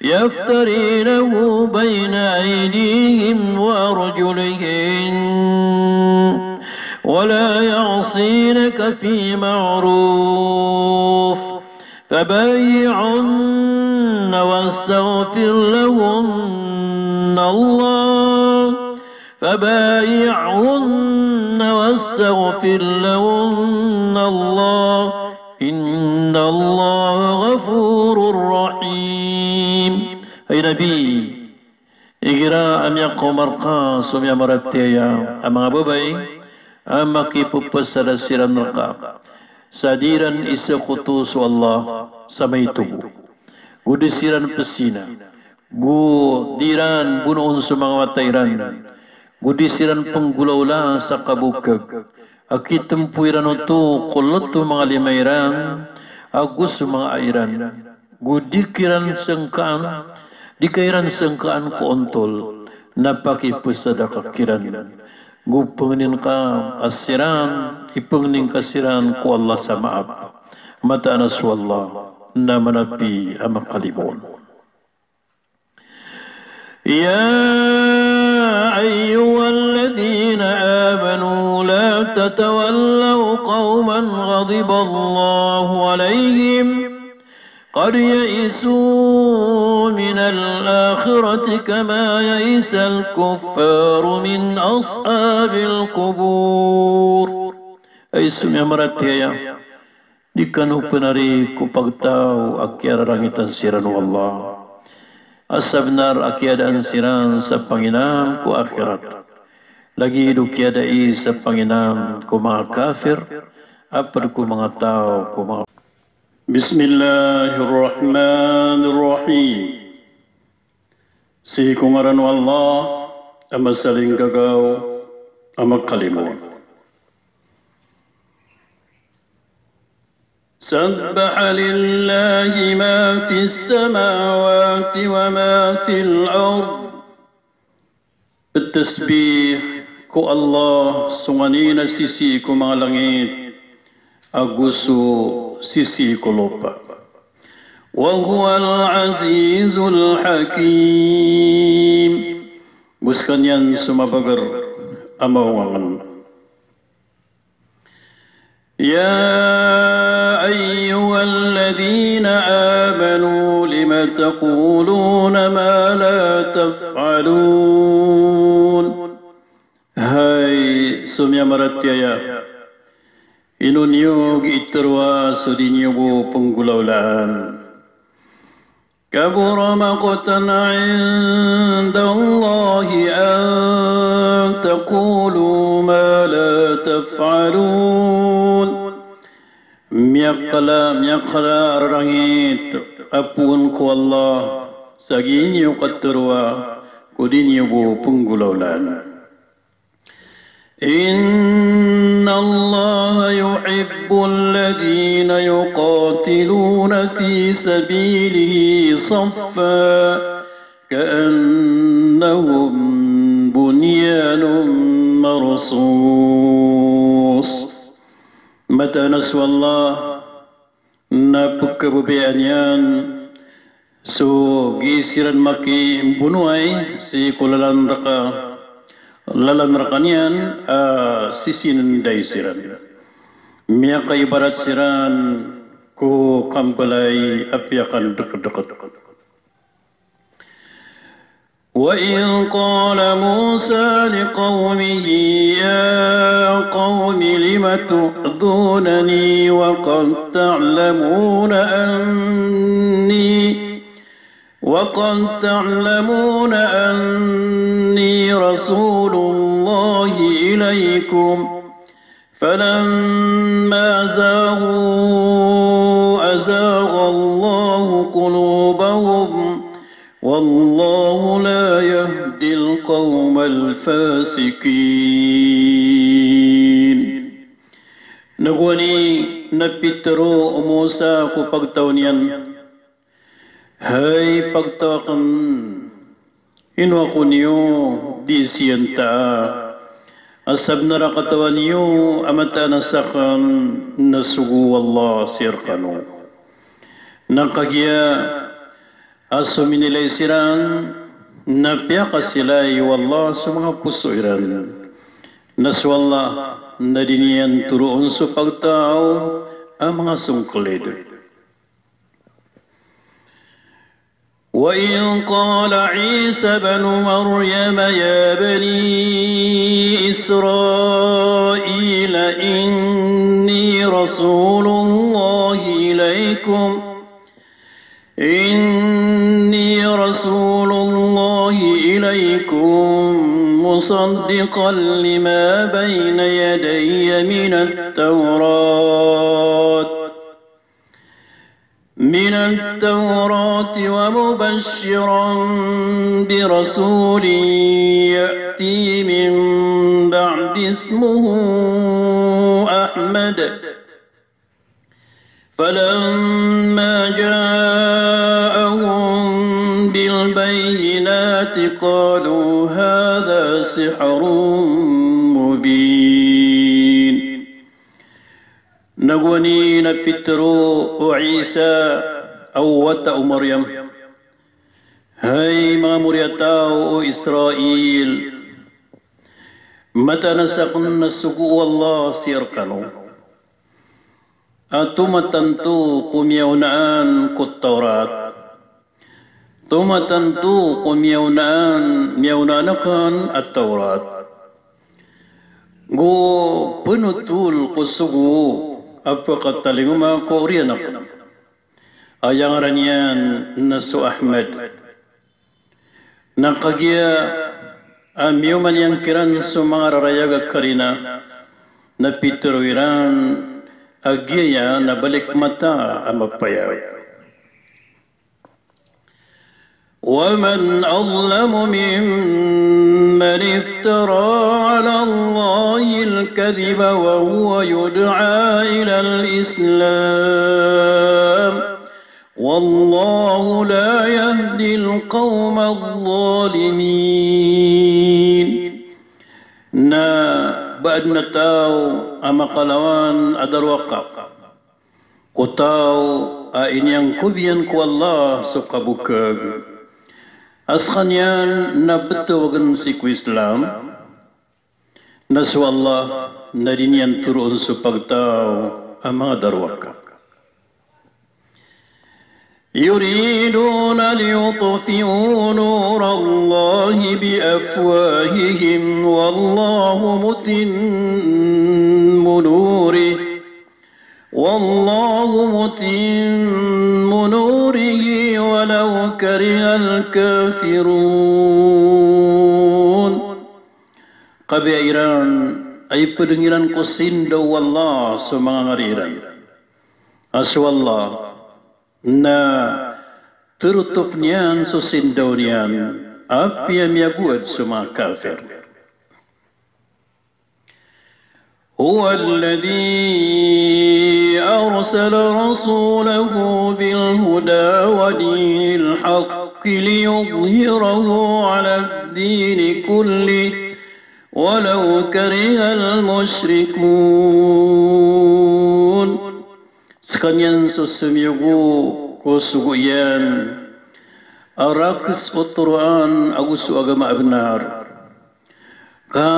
يفترينه بين أيديهن وأرجلهن ولا يعصينك في معروف فبايعهن واستغفر لهن الله فبايعهن واستغفر فاستغفر لهن الله، إن الله غفور رحيم. Hay Nabi, igira a miyakaoma rka so miyamaratiyaya a manga babay a makipphasada siran rka sa di iran isakoto so Allah sa maito bo, go di siran pzina, go di iran bonoon so manga wata iran, go di siran pnggolawlaan sa kabokag a kitmpo iran oto ko lot o manga lima iran ago so manga a iran, go di kiran sangkaan, di ka iran sangkaan ko ontol na pakipzadaka kiran, go pangnin ka a siran, ipangnin ka siran ko Allah sa maap. Mataan a so Allah na manapi a makalimoon. يا أيها الذين آمنوا لا تتولوا قوما غضب الله عليهم قد يئسوا من الآخرة كما يئس الكفار من أصحاب القبور. Hay so miyamaratiyaya, di kano pnari ko pagtaw a kiyararangitan siran o Allah a sabnar a kiyadaan siran sa panginam ko akhirat, lagid o kiyadai sa panginam ko manga kafir a pd ko manga taw ko manga. Bismillahir Rahmanir Rahim. Sii ko ngaran o Allah a masalinggagaw a makalimoon. سبح لله ما في السماوات وما في الأرض. Ptasbih ko Allah so nganin a sisii ko manga langit ago so sisii ko lopa. وهو العزيز الحكيم. Go skaniyan so mabagr a maongangn. يا أيها الذين آمنوا لم تقولون ما لا تفعلون. Hay so miyamaratiyaya, ino niyo gii tharoa so di niyo bo pnggolawlaan? كبر مقتا عند الله أن تقولوا ما لا تفعلون. Miyakala, miyakala a rarangit a poon ko Allah sa gii niyo katharoa ko di niyo bo pnggolawlaan. إن الله يحب الذين يقاتلون في سبيله صفا كأنهم بنيان مرصوص. Mataan a so Allah na pkhababayaan iyan so gii siran makimbonoay sii ko lalan rka, lalan rka niyan a sisinndai siran. Miyakaibarat siran ko kambalay a piyakandkdkt. وإذ قال موسى لقومه يا قوم لم تؤذونني وقد تعلمون أني، وقد تعلمون أني رسول الله إليكم، فلما زاغوا أزاغ الله قلوبهم، والله لا يهدي القوم الفاسقين. Nago aya na pitharo o Musa ko pagtaw niyan, hay pagtaw akn, ino ako niyo di siyanta a sabnar a katawan iyo a mataan a sakn na sogo o Allah sii rkano. Na kagiya a so minilay siran na piyakasilay o Allah so manga poso iran. Na so Allah na di niyan toroon so pagtaw a manga songklid. وإذ قال عيسى ابن مريم يا بني إسرائيل إني رسول الله إليكم، إني رسول الله إليكم مصدقا لما بين يدي من التوراة، من التوراة ومبشرا برسول يأتي من بعد اسمه أحمد، فلما جاءهم بالبينات قالوا هذا سحر مبين. Na gowani na pitharo o Isa a wata o Maryam, hay manga moriyataw o Israel, mataan a sakn na sogo o Allah sii rkano a tomatanto ko miyaonaan ko Tawrat. Tomatanto ko miyaonaan, miyaonaan akn a Tawrat. Go pnotol ko sogo a pkatalingoma ko oriyan akn. Aya ngaran iyan na so Ahmad. Na kagiya a miyoman iyan kiran so manga rarayag a karina, na pitharo iran a giyaya na balik mata a mapayag. ومن أظلم ممن افترى على الله الكذب وهو يدعى إلى الإسلام والله لا يهدي القوم الظالمين. Na ba adn a taw a makalawan a darowaka ko taw a iniyangkob iyan ko Allah so kabokag a skaniyan na btawagn sii ko Islam, na so Allah na di niyan toroon so pagtaw a manga darowaka. يريدون ليطفئوا نور الله بأفواههم والله متم نوره والله متم نوره ولو كره الكافرون. Kabaya iran a ipdng iran ko sindaw o Allah so manga ngari iran. A so Allah na torotop iyan so sindaw iyan, apiya miyagowad so manga kafir. هو الذي أرسل رسوله بالهدى ودين الحق ليظهره على الدين كله ولو كره المشركون. Skaniyan so somiyogo ko sogo iyan a rakes o toroan ago so agama a bnar, ka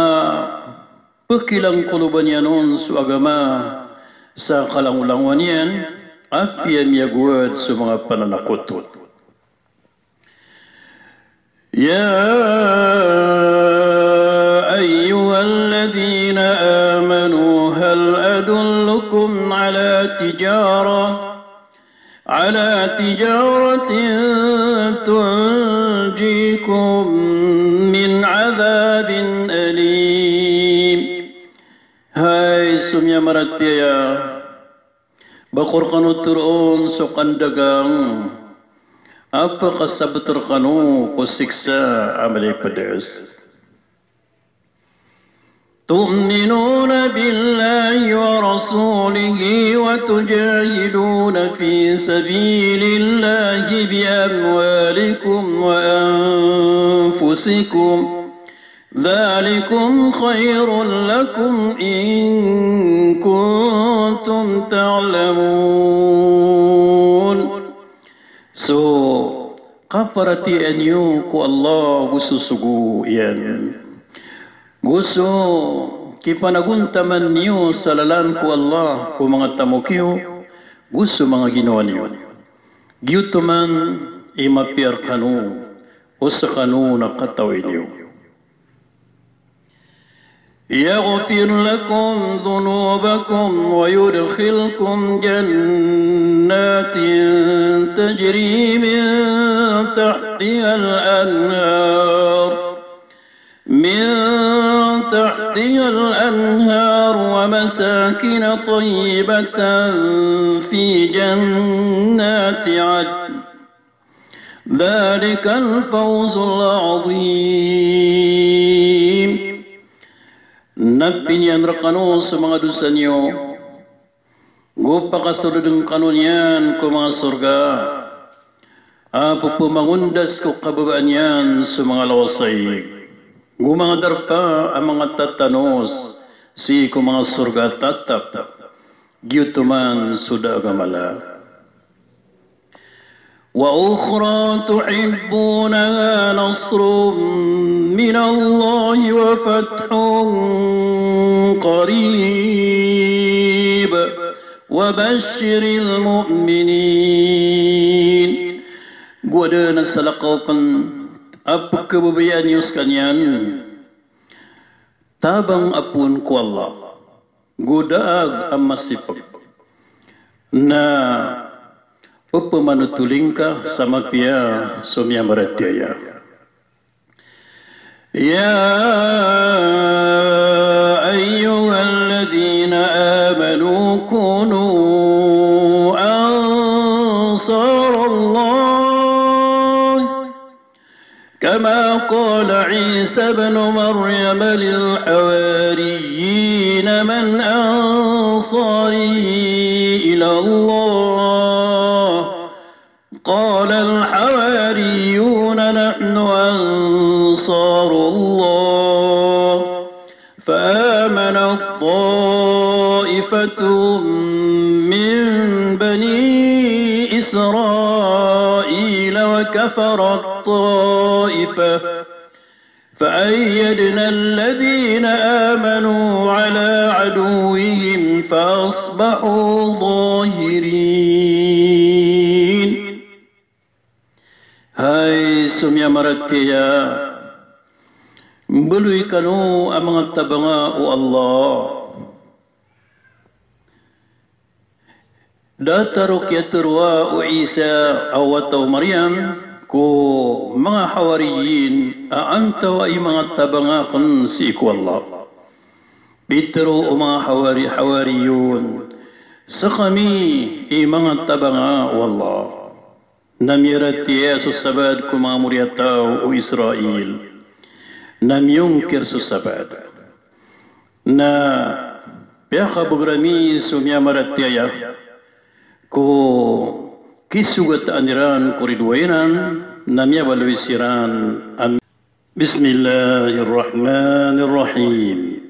pkilangkoloban iyan on so agama sa kalangolangowan iyan, apiya miyagowad so manga pananakoto. يا أيها الذين آمنوا هل أدلكم على تجارة على تجارة تنجيكم من عذاب أليم. Hay so miyamaratiyaya, ba ko rkano toroon so kandagang a pkasabt rkano ko siksa a mala i pds. تؤمنون بالله ورسوله وتجاهدون في سبيل الله بأموالكم وأنفسكم ذلكم خير لكم إن كنتم تعلمون. So kaparatiyayaan iyo ko Allah go so sogo iyan, go so kipanagontaman iyo sa lalan ko Allah ko manga tamok iyo go so manga ginawa niyo. Giyoto man i mapiya rkano o skano na katawi niyo. يغفر لكم ذنوبكم ويدخلكم جنات تجري من تحتها الأنهار، من تحتها الأنهار ومساكن طيبة في جنات عدن، ذلك الفوز العظيم. Na piniyan rkano so manga dosa niyo, go pakasoldn kano niyan ko manga sorga a pphamangondas ko kababaan iyan so manga lawasayg, go manga darpa a manga tatanos sii ko manga sorga a tatap, giyoto man so da a gamala. وأخرى تحبونها نصر من الله وفتح قريب وبشر المؤمنين. Go adn a salakaw pn a pkhababayaan iyo skaniyan, tabang a poon ko Allah, go daag a masipg, na pphamanotoling ka sa mapiya so miyamaratiyaya. يا أيها الذين آمنوا كونوا أنصار الله كما قال عيسى ابن مريم للحواريين من أنصاري إلى الله؟ قال الحواريون نحن أنصار الله، فآمنت طائفة من بني إسرائيل وكفرت طائفة، فأيدنا الذين آمنوا على عدوهم فأصبحوا ظاهرين. Hay so miyamaratiyaya, mbaloy kano a manga tabanga o Allah. Datar o kiyatharoa o Isa a wata o Maryam ko manga Hawariyin a antawaa i manga tabanga akn sii ko Allah. Pitharo o manga Hawari, Hawariyun, skami i manga tabanga o Allah. Na miyaratiyaya so sabaad ko manga moriyataw o Israil. Na miyongkir so sabaad. Na piyakabagr ami so miyamaratiyaya ko kisogataan iran ko ridwa iran, na miyabaloy siran a Bismillahir Rahmanir Rahim.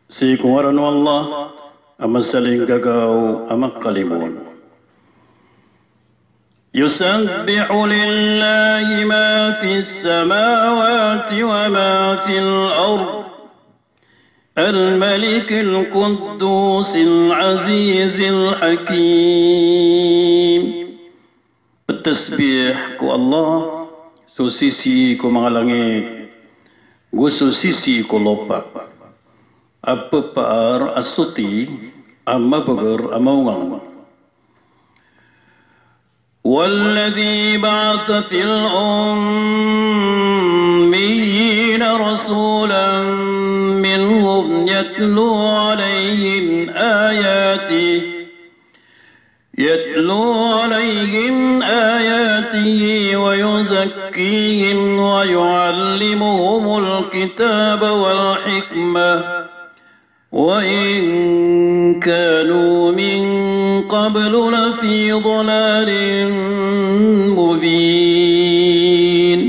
Sii ko ngaran o Allah a masalinggagaw a makalimon. يسبح لله ما في السماوات وما في الأرض الملك القدوس العزيز الحكيم. Ptasbih ko Allah so sisii ko manga langit, go so sisii ko lopa, a pphar a soti, a mabagr a maongang. هو الذي بعث في الأميين رسولا منهم يتلو عليهم آياته، يتلو عليهم آياته ويزكيهم ويعلمهم الكتاب والحكمة وإن كانوا من قبل لفي ضلال مبين.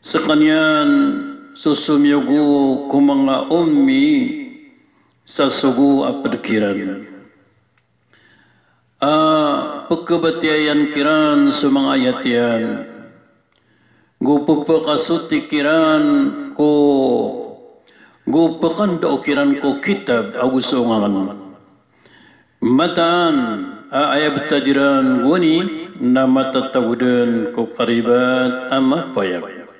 Skaniyan so somiyogo ko manga ummi sa sogo a pd kiran a pkhabatiyayan kiran so manga ayat iyan, go pphakasoti kiran ko, go pkhandao kiran ko kitab ago so ongangan. Mataan a aya btad iran gowani na matatago dn ko karibat a mapayag.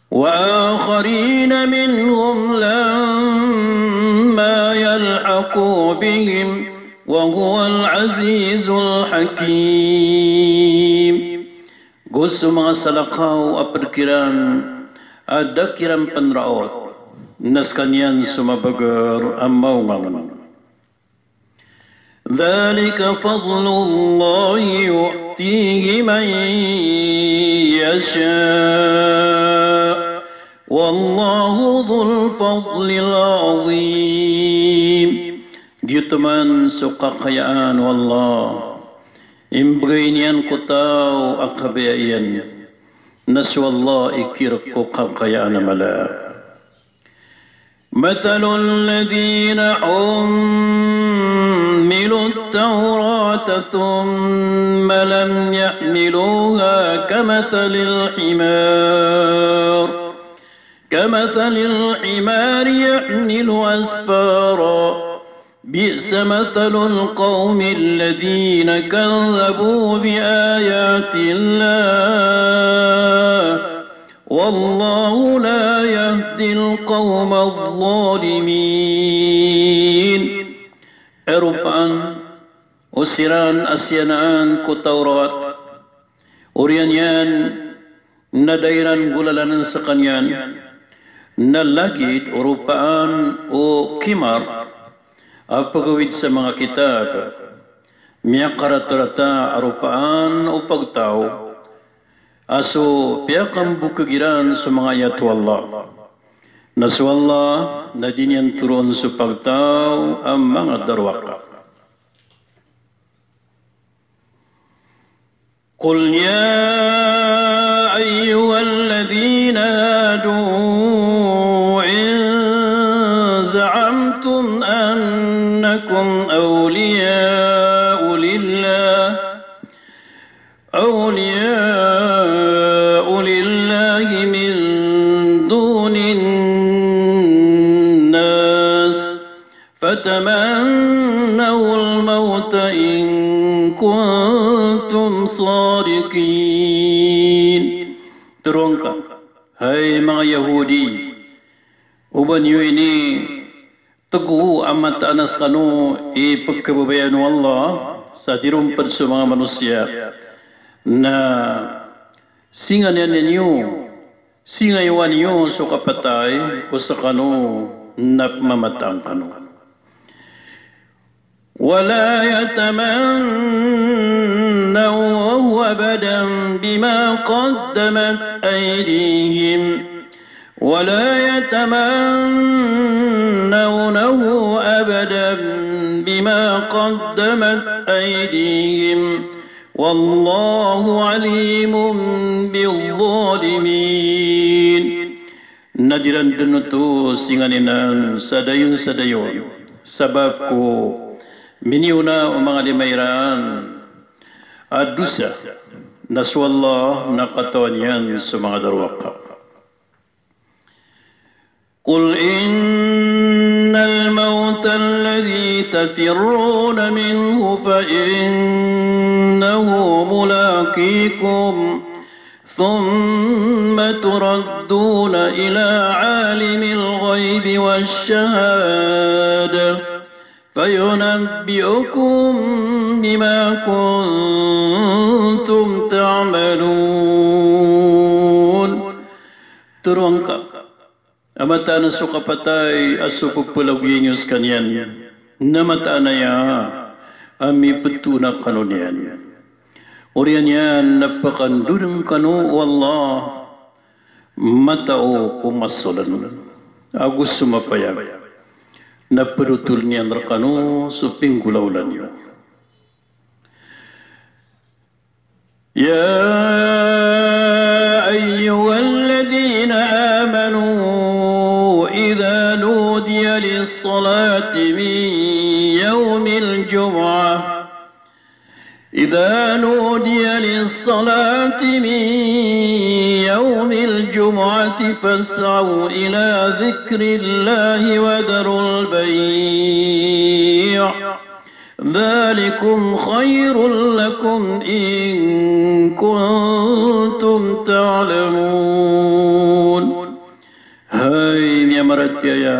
Wa akharina minhum lamma yalhaqu bihim wa huwal azizul hakim. Go so manga salakaw a pd kiran a da kiran pnraot, na skaniyan so mabagr a maongangon. Dhalika fadlullahi yu'tihi man yasha', wallahu dhul fadlil azim. Giyoto man so kakayaan o Allah, imbgay niyan ko taw a kabaya iyan, na so Allah i kirk ko kakayaan a mala. Mathalul ladhina hummilut tawrata thumma lam yahmiluha kamathalil himar, kamathalil himari yahmilu asfara. Bi'sa mathalul qawmil ladhina kadhdhabu bi ayatillah, wallahu la yahdil qawmadh dhalimin. Aya ropaan o siran a siyanaan ko Tawrat, oriyan iyan na da iran golalan skaniyan, na lagid o ropaan o kimar a pagawid sa manga kitab, miyakaratarata a ropaan o pagtaw a so piyakambokg iran so manga ayat o Allah. Na so Allah na di niyan toroon so pagtaw a manga darowaka. قل يا أيها الذين هادوا إن زعمتم أنكم أولياء لله، أولياء لله من دون الناس فتمنوا الموت إن كنتم صادقين. Toroa ngka, hay manga Yahudi, o ba niyo initgo a mataan a skano i pkhababayaan o Allah sa di ron pd so manga manosiya, na singaniyan iyo Singayowan iyo so kapatay o skano na pmamataan kano. ولا يتمنونه أبدا بما قدمت أيديهم، ولا يتمنونه أبدا بما قدمت أيديهم، والله عليم بالظالمين. Na di ran dn oto singaninan sa dayon sa dayon, sabap ko miniona o manga lima iran a dosa, na so Allah na katawan iyan so manga darowaka. قل إن الموت الذي تفرون منه فإنه ملاقيكم ثم تردون إلى عالم الغيب والشهادة فينبئكم بما كنتم تعملون. Toroa ngka a mataan a so kapatay a so pphalagoyan iyo skaniyan na mataan aya a miptoon kano niyan. Oriyan iyan na pakandodn kano o Allah, matao ko masolan ago so mapayag, na pdotoln iyan rkano so pinggolaola niyo. يا أيها الذين آمنوا إذا نودي للصلاة من يوم الجمعة، إذا نودي للصلاة من يوم الجمعة فاسعوا إلى ذكر الله وذروا البيع، ذلكم خير لكم إن كنتم تعلمون. Hay miyamaratiyaya,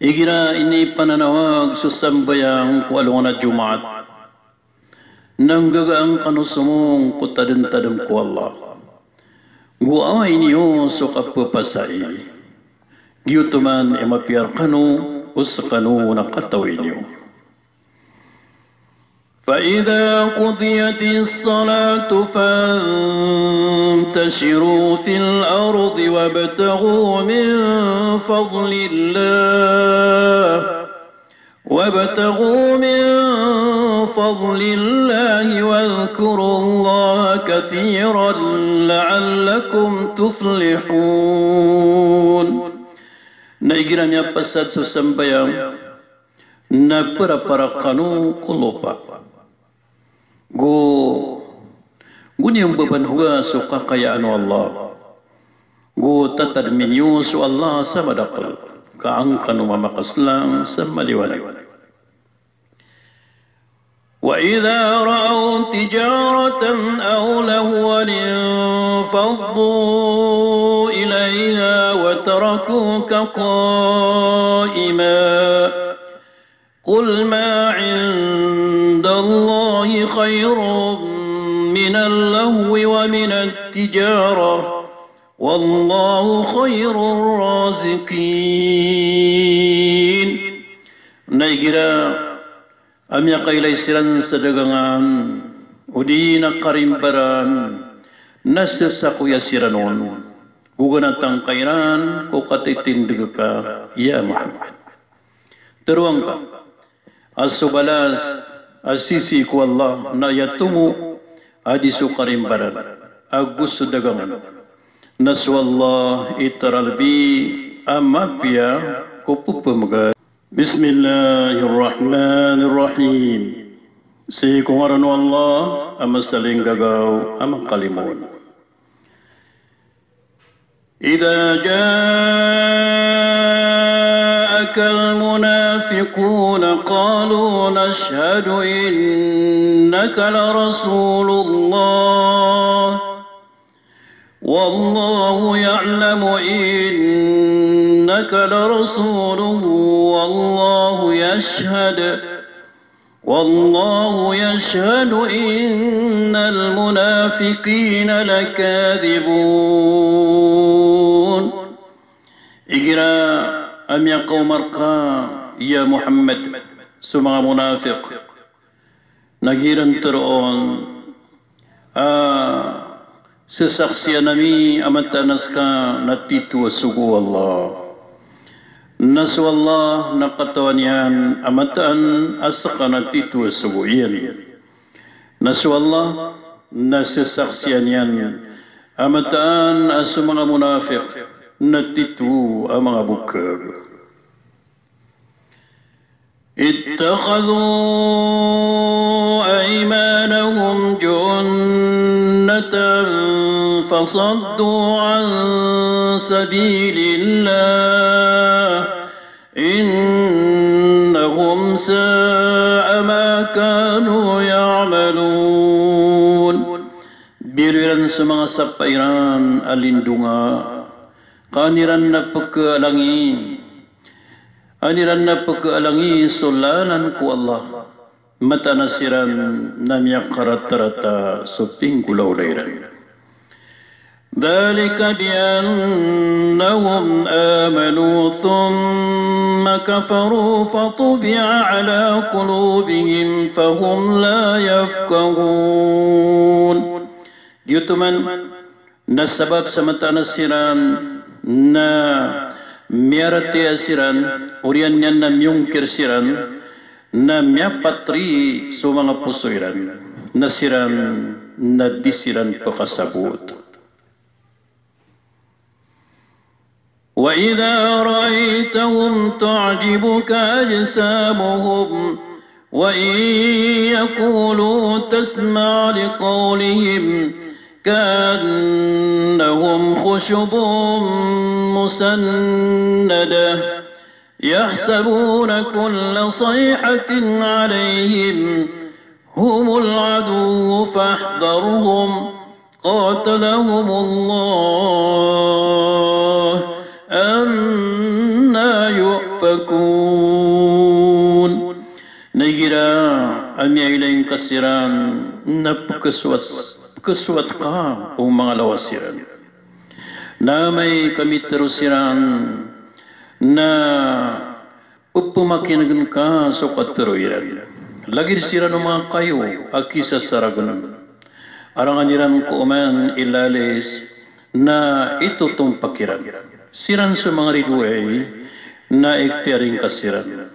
igira inipananawag so sambayang ko alongan a Jumaat, na nggagaan kano somong ko tadmtadm ko Allah. Go awai niyo so kapphasai. Giyoto man i mapiya rkano o skano na katawi niyo. فإذا قضيت الصلاة فانتشروا في الأرض وابتغوا من فضل الله وابتغوا من فضل الله واذكروا الله كثيرا لعلكم تفلحون. Na igira miyapasad so sambayang, na prapara kano ko lopa. Go, go niyo mbabanhoga so kakayaan o Allah. Go tatadmi niyo so Allah sa madakl, ka an kano mamakaslang sa maliwanag. وإذا رأوا تجارة أو لهوا انفضوا إليها وتركوك قائما. قل ما عند الله خير من اللهو ومن التجارة والله خير الرازقين. Na igira a miyakailay siran sa dagangan, odi na karimbaran, na sesakoya siran on, go ganatan ka iran ko katitindg ka, ya Muhammad. Tharoang ka a so balas a sisii ko Allah na aya tomo a di so karimbaran ago so dagangan. Na so Allah i taralbi a mapiya ko pphamgay. Bismillahir Rahmanir Rahim. Sii ko ngaran o Allah a masalinggagaw a makalimon. إذا جاءك المنافقون قالوا نشهد إنك لرسول الله والله يعلم إنك لرسوله والله يشهد والله يشهد إن المنافقين لكاذبون. Igira a miyakaoma rka, ya Muhammad, so manga munafiq, na giran tharoon a sesaksian ami a mataan a ska na titho a sogo o Allah. Na so Allah na katawan iyan a mataan a ska na titho a sogo iyan. Na so Allah na sesaksian iyan a mataan a so manga munafiq na titho a manga bokag. اتخذوا أيمانهم جنة فصدوا عن سبيل الله إنهم ساء ما كانوا يعملون. Biro iran so manga sapa iran a lindonga, ka an iran na pkhalangi, an iran na pkhalangi so lalan ko Allah, mataan a siran na miyakaratarata so pinggolawla iran. ذلك بأنهم آمنوا ثم كفروا فطبع على قلوبهم فهم لا يفقهون. Giyoto man na sabap sa mataan a siran na miyaratiyaya siran, oriyan iyan na miyongkir siran, na miyapatri so manga poso iran, na siran na di siran pkhasabot. وإذا رأيتهم تعجبك أجسامهم وإن يقولوا تسمع لقولهم كأنهم خشب مسندة يحسبون كل صيحة عليهم هم العدو فاحذرهم قاتلهم الله أنى يؤفكون. Na igira a miyailay ngka siran na pkhasowat, pkhasowat ka o manga lawas iran. Na amay ka mitharo siran na pphamakinegn ka so katharo iran. Lagid siran o manga kayo a kisasaragn. Arangan iran ko oman i lalis na itotompak iran. Siran so manga ridoay na ikhtiyari ngka siran.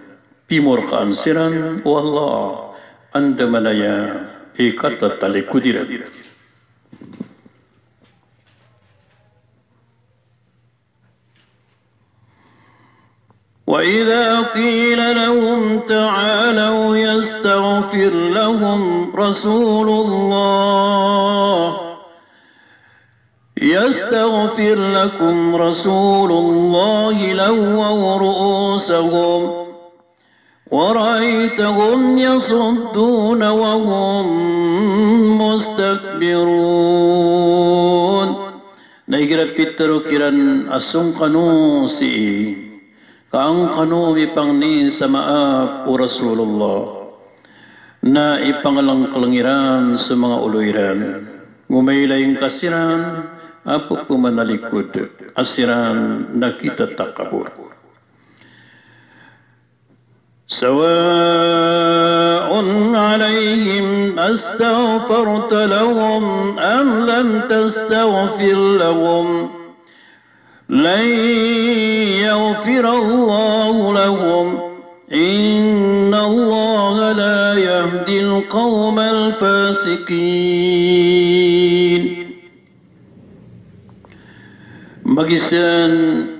Pimorkaan siran o Allah, andamanaya i katatalikod iran. وإذا قيل لهم تعالوا يستغفر لهم رسول الله، يستغفر لكم رسول الله لووا رؤوسهم ورأيتهم يصدون وهم مستكبرون. Na igira pitharo kiran a song kano sii, ka an kano mipangni sa maap o Rasulullah, na ipanglngklng iran so manga olo iran. Ngomailay ngka siran a pphmanalikod a siran na kitatakabor. سواء عليهم أستغفرت لهم أم لم تستغفر لهم لن يغفر الله لهم إن الله لا يهدي القوم الفاسقين. Magizaan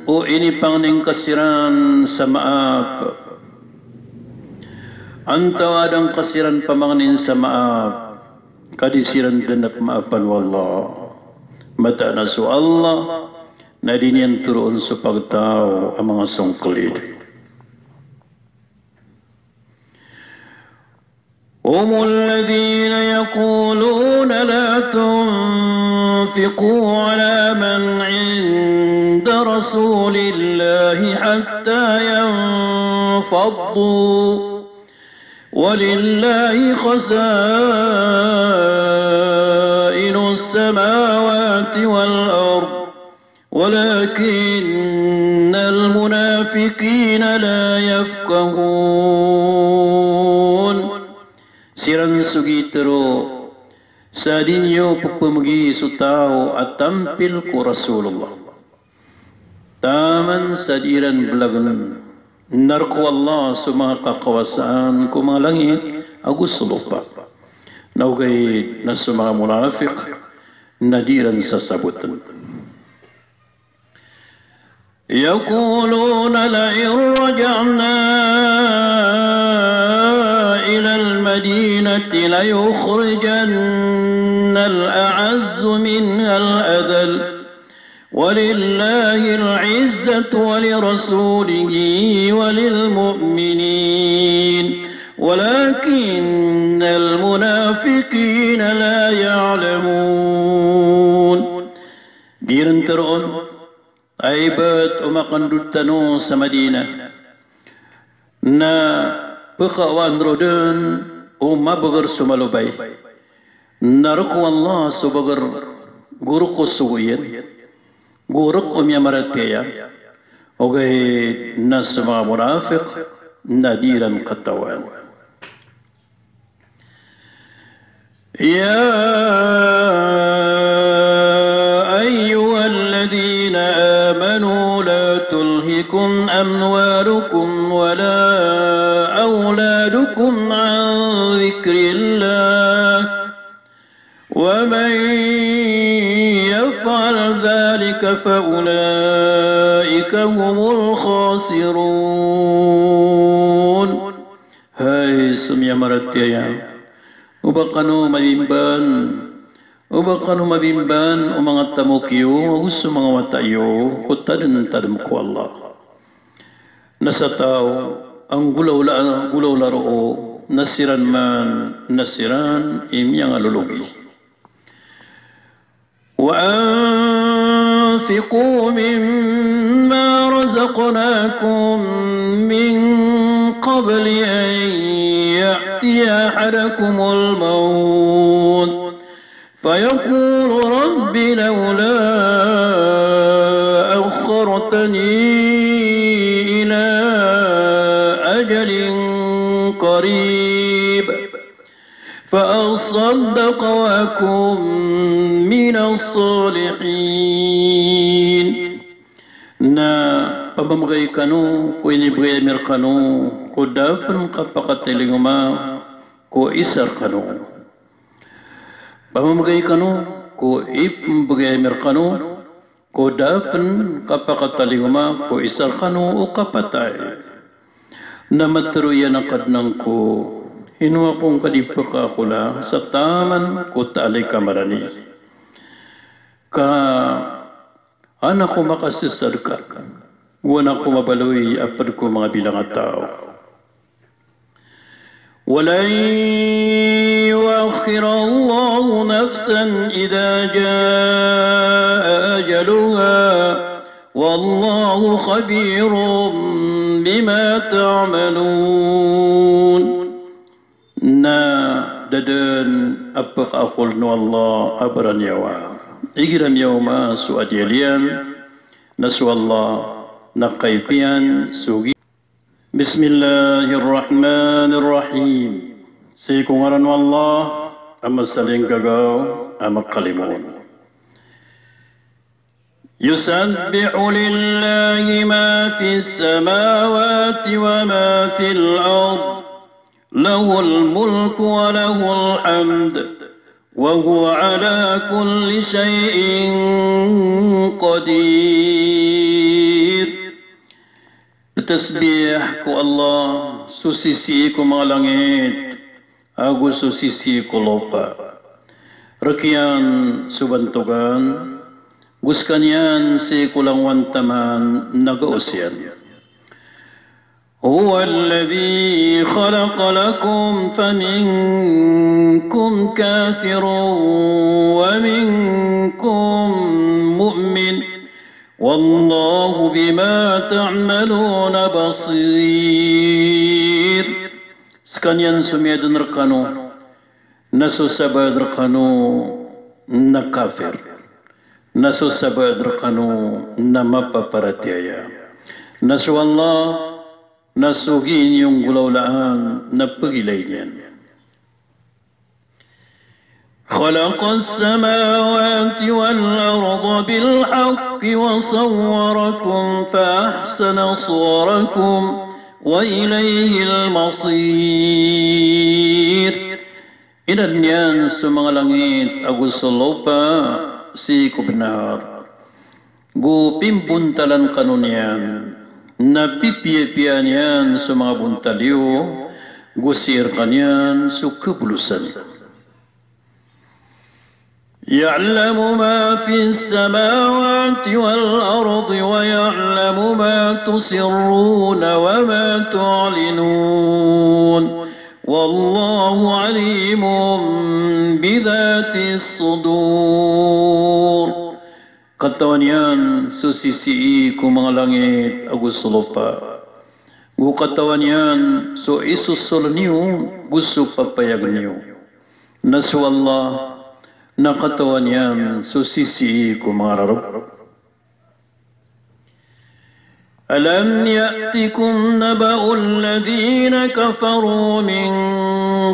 o inipangni ngka siran sa maap, antaa a da ngka siran pamangnin sa maap, ka di siran dn pmaapan o Allah. Mataan a so Allah na di niyan toroon so pagtaw a manga songklid. هم الذين يقولون لا تنفقوا على من عند رسول الله حتى ينفضوا ولله خزائن السماوات والأرض ولكن المنافقين لا يفقهون. Siran so gii tero sa di niyo pphamgi so taw a tampil ko Rasulullah. Taman sa di iran blagn, na rk o Allah so manga kakawasaan ko manga langit ago so lopa. Na ogaid na so manga munafiq na di iran sasabotn. يقولون لئن رجعنا إلى المدينة ليخرجن الأعز منها الأذل ولله العزة ولرسوله وللمؤمنين ولكن المنافقين لا يعلمون. Di iran tharoon, ay, bat o makandod tano sa Madinah, na pkhaowaan ro dn o mabagr so malobay. Na rk o Allah so bagr, go rk o sogo iyan, go rk o miyamaratiyaya, ogaid na so manga munafiq na di iran katawan. يا أيها الذين آمنوا لا تلهكم أموالكم ولا أولادكم عن ذكر الله ومن يفعل ذلك فأولئك هم الخاسرون. Hay so miyamaratiyaya, oba kano mabimban, oba kano mabimban o manga tamok iyo ago so manga wata iyo ko tadmtadm ko Allah. Na sa taw a nggolawla, nggolawla roo, na siran man, na siran i miyangalologi. وأنفقوا مما رزقناكم من قبل أن يأتي أحدكم الموت فيقول رب لولا أخرتني إلى أجل قريب فأصدق وأكن من الصالحين. Na pamamgay kano ko inibgay ami rkano ko da pn kapakatalingoma ko isa rkano. Pamamgay kano ko ipmbgay ami rkano ko da pn kapakatalingoma ko isa rkano o kapatay. Na matharo iyan a Kadnan ko, ino ako ngka di pkaakola sa taman ko taali ka marani. Ka an ako makasasadka, go an ako mabaloy a pd ko manga bilang a taw. ولن يؤخر الله نفسا إذا جاء أجلها والله خبير بما تعملون. Na da dn a pkaakoln o Allah a baraniyawa igira miyaoma so adiyal iyan, na so Allah na kaipiyan so gi- Bismillahir Rahmanir Rahim. Sii ko ngaran o Allah a masalinggagaw a makalimoon. يسبح لله ما في السماوات وما في الأرض له الملك وله الحمد وهو على كل شيء قدير. Tasbih ko Allah so sisii ko manga langit ago so sisii ko lopa. Rk iyan so bantogan, go skaniyan sii ko langowan taman na gaos iyan. هو الذي خلق لكم فمنكم كافر ومنكم مؤمن والله بما تعملون بصير. Skaniyan so miyadn rkano, na so sabaad rkano na kafir, na so sabaad rkano na mapaparatiyaya. Na so Allah na so gii niyo nggolawlaan na pagilay niyan. خلق السماوات والأرض بالحق وصوركم فأحسن صوركم وإليه المصير. Inadn iyan so manga langit ago so lopa sii ko bnar. Go pimbontalan kano niyan, na pipiyapiyaan iyan so manga bontal iyo, go sii rkaniyan so kabolosan. يعلم ما في السماوات والأرض ويعلم ما تسرون وما تعلنون والله عليم بذات الصدور. Katawan iyan so sisii ko manga langit ago so lopa. Go katawan iyan so isosoln iyo go so papayagn iyo. Na so Allah na katawan iyan so sisii ko manga rarb. ألم يأتكم نبأ الذين كفروا من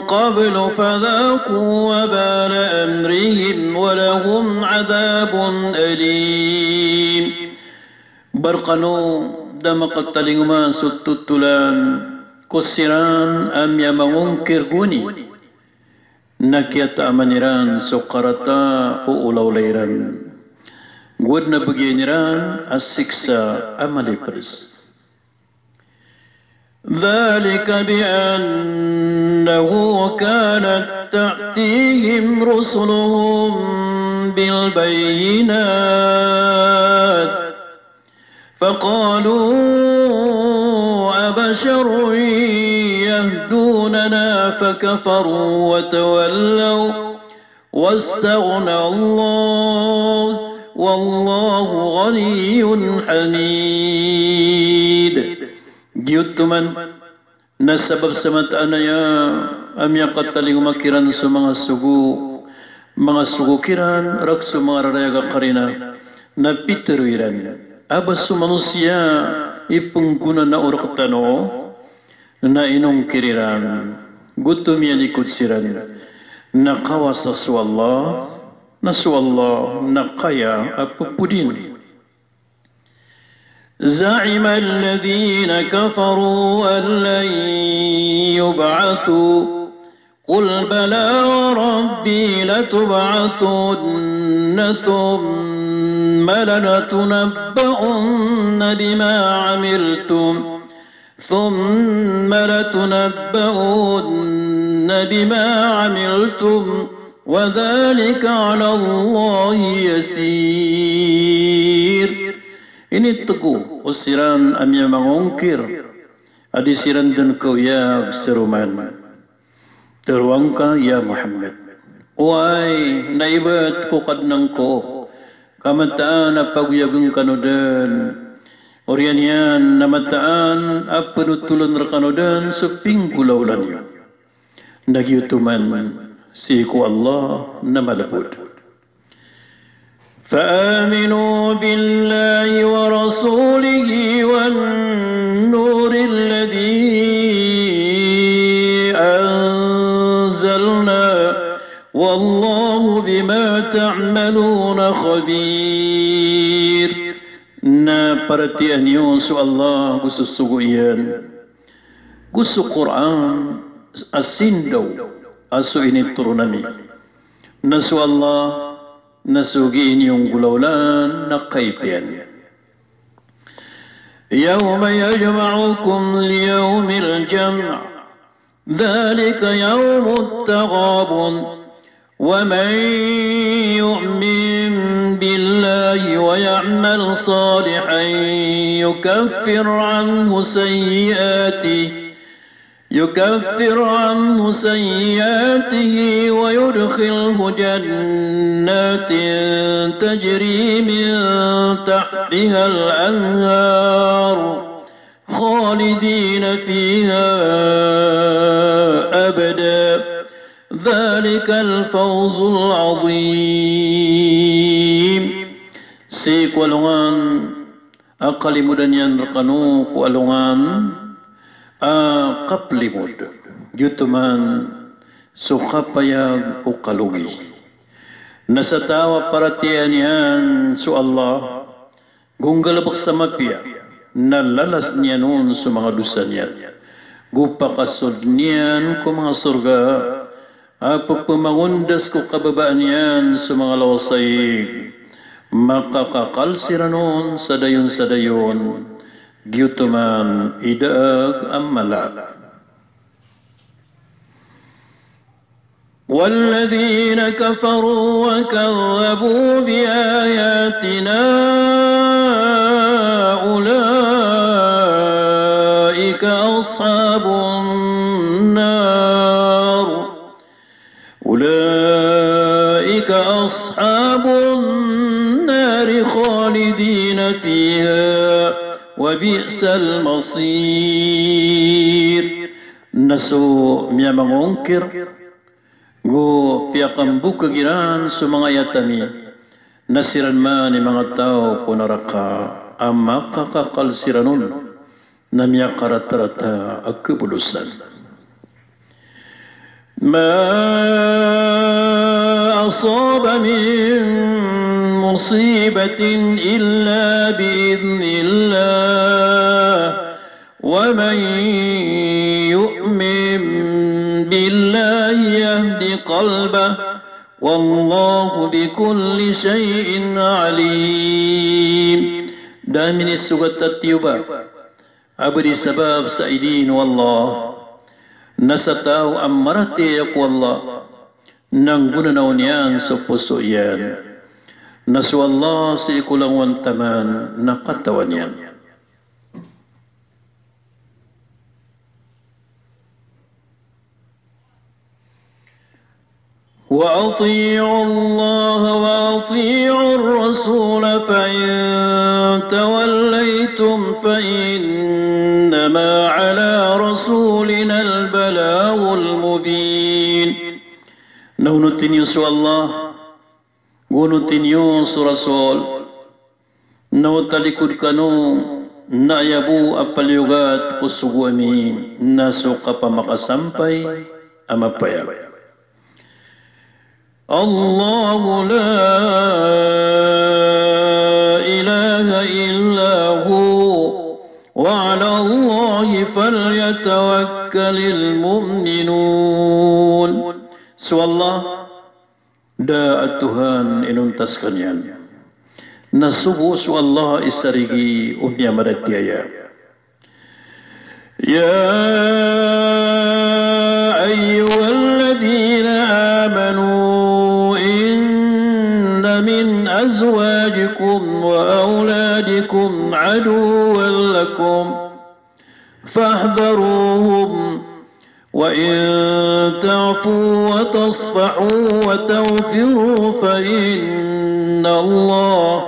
قبل فذاقوا وبال أمرهم ولهم عذاب أليم. Ba rkano da makatalingoma so totolan ko siran a miyamangongkir goni na kiyataaman iran so karata o olaola iran, go adn a bgan iran a siksa a malipds. ذلك بأنه كانت تأتيهم رسلهم بالبينات فقالوا بشر يهدوننا فكفروا وتولوا واستغنى الله والله غني حميد. Giyoto man na sabap sa mataan aya a miyakatalingoma kiran so manga sogo, manga sogo kiran, rakhs so manga rarayag a karina, na pitharo iran a ba so manosiya i pnggonaan o rktano, na inongkir iran, go tomiyalikod siran, na kawasa so Allah, na so Allah na kaya a pphodin. زعم الذين كفروا أن لن يبعثوا قل بلى وربي لتبعثن ثم لتنبؤن بما عملتم ثم لتنبؤن بما عملتم وذلك على الله يسير. Initgo o siran a miyamangongkir a di siran dn kaoyag sa roman. Tharoang ka, ya Muhammad, oway, na ibt ko Kadnan ko, ka mataan a pagoyagn kano dn, oriyan iyan na mataan a pnotholn rkano dn so pinggolawla niyo. Na giyoto man sii ko Allah na malbod. فآمنوا بالله ورسوله والنور الذي أنزلنا والله بما تعملون خبير. Na paratiyaya niyo so Allah go so sogo iyan, go so Qur'an a sindaw a so initoron ami. Na so Allah na so gii niyo nggolawlaan na kaipiyan. يوم يجمعكم ليوم الجمع ذلك يوم التغابن ومن يؤمن بالله ويعمل صالحا يكفر عنه سيئاته يكفر عنه سيئاته ويدخله جنات تجري من تحتها الأنهار خالدين فيها أبدا ذلك الفوز العظيم. Sii ko alongan a kalimodan iyan rkano ko alongan a kaplimod. Giyoto man so kapayag o kalogi. Na sa taw a paratiyayaan iyan so Allah, go nggalbk sa mapiya, na lalasn iyan on so manga dosa niyan. Go pakasoldn iyan ko manga sorga a pphamangondas ko kababaan iyan so manga lawasaig. Makakakal siran on sa dayon sa dayon. Giyoto man i daag a mala. والذين كفروا وكذبوا بآياتنا أولئك أصحاب النار أولئك أصحاب النار خالدين فيها وبئس المصير. Na so miyamangongkir go piyakambokag iran so manga ayat ami, na siran man i manga taw ko naraka a makakakal siran on na miyakaratarata a kabolosan. ما أصاب من مصيبة إلا بإذن الله ومن يؤمن بالله يهد قلبه والله بكل شيء عليم. Da a minisogat a tiyoba a ba di sabap sa idin o Allah, na sa taw a maratiyaya ko Allah, na nggonanaw niyan so poso iyan. Na so Allah sii ko langowan taman na katawan iyan. وأطيعوا الله وأطيعوا الرسول فإن توليتم فإنما على رسولنا البلاغ المبين. Na onoti niyo so Allah, go onoti niyo so Rasul. Na o talikod kano na aya bo a paliyogat ko sogo ami na so kapamakasampay a mapayag. الله لا إله إلا هو وعلى الله فليتوكل المؤمنون. So Allah, da a Tuhan inonta skaniyan. Na so bo so Allah i sarigi o miyamaratiyaya. يا أيها الذين آمنوا إن من أزواجكم وأولادكم عدوا لكم فاحذروهم وإن تعفوا وتصفحوا وتغفروا فإن الله،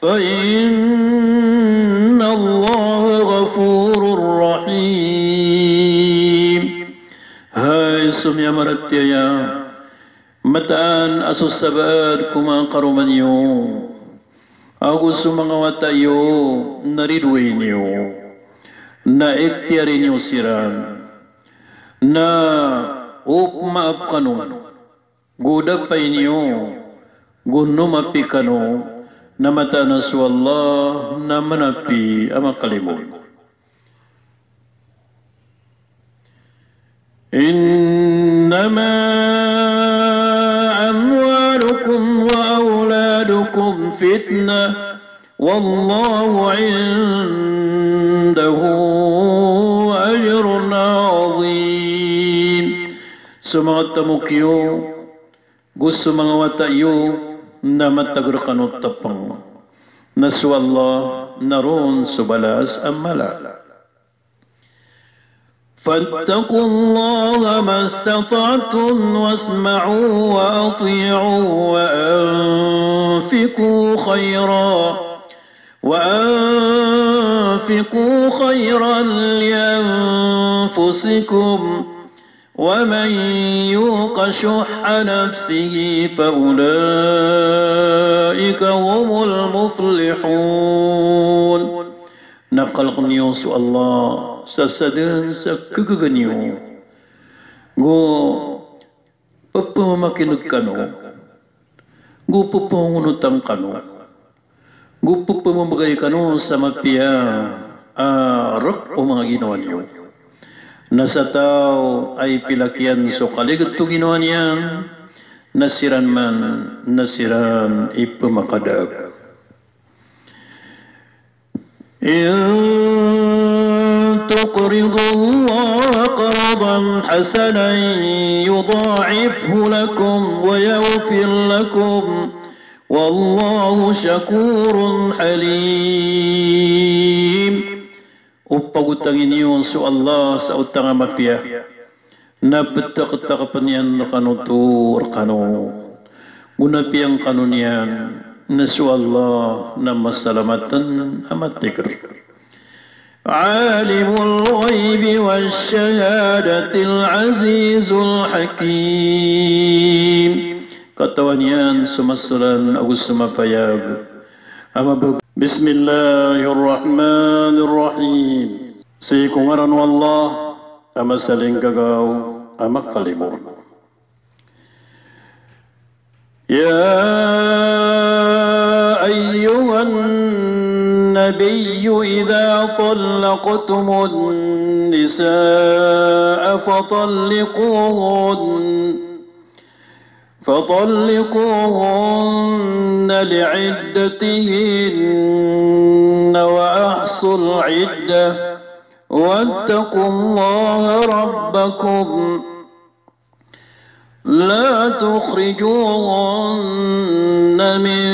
فإن الله غفور رحيم. Hay so miyamaratiyaya, mataan a so sabaad ko manga karoma niyo ago so manga wata iyo na ridoay niyo, na ikhtiyari niyo siran, na o pmaap kano, go dapay niyo, go nomapi kano, na mataan a so Allah na manapi a makalimod. إنما أموالكم وأولادكم فتنة والله عنده أجر عظيم. So manga tamok iyo, go so manga wata iyo, na matag rkano tapang. Na so Allah na ron so balas a mala. فاتقوا الله ما استطعتم واسمعوا وأطيعوا وأنفقوا خيرا، وأنفقوا خيرا لأنفسكم، ومن يوق شح نفسه فأولئك هم المفلحون. Na kalkn iyo so Allah sa sadn sa kagaga niyo. Go pphamamakineg kano, go pphangonotan kano, go pphamamagay kano sa mapiya a rk o manga ginawa niyo. Na sa taw a ipilak iyan so kaligd o ginawa niyan, na siran man na siran i pmakadaag. إن تقرضوا الله قرضا حسنا يضاعفه لكم ويغفر لكم والله شكور حليم. O pagotangi niyo so Allah sa otang a mapiya, na ptaktakpn iyan rkano oto rkano, go na piyangkano niyan, na so Allah na masalamatn a matikr. عالم الغيب والشهادة العزيز الحكيم. Katawan iyan so masolan ago so mapayag a mabag. بسم الله الرحمن الرحيم. Sii ko ngaran o Allah a masalinggagaw a makalimod. يا أيها النبي إذا طلقتم النساء فطلقوهن، فطلقوهن لعدتهن وأحصوا العدة واتقوا الله ربكم لا تخرجوهن من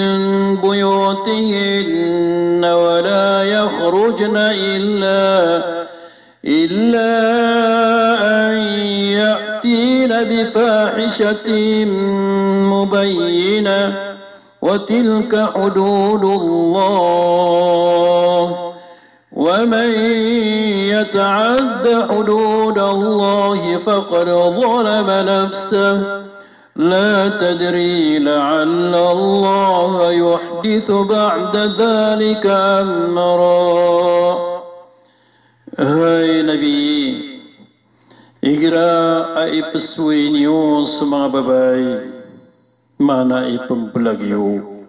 بيوتهن ولا يخرجن إلا، إلا أن يأتين بفاحشة مبينة وتلك حدود الله ومن يتعد حدود الله فقد ظلم نفسه لا تدري لعل الله يحدث بعد ذلك أمرا. Hay Nabi, igira a ipsoy niyo so manga babay, maana ipmblagi iyo,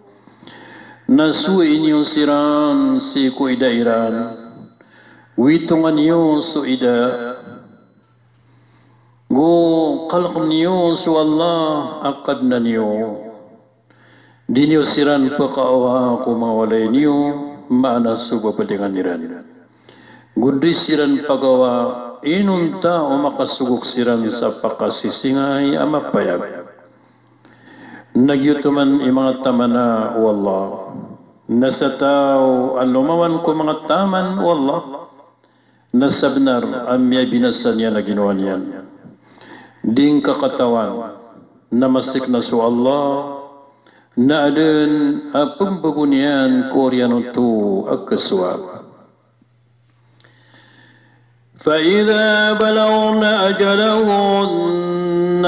na soy niyo siran sii ko ida iran, witongan iyo so ida, go kalkn iyo so Allah a Kadnan iyo. Di niyo siran pkaawa ko manga walay niyo, maana so babadingan iran. Go di siran pagawa inonta o makasogok siran sa pakasisingay a mapayag. Na giyoto man i manga tamana o Allah. Na sa taw a lomawan ko manga taman o Allah, na sabnar a miyabinasa niyan a ginawa niyan. Di ngka katawan na masik na so Allah, na adn a pmbago niyan ko oriyan oto a kasowa. فإذا بلغن أجلهن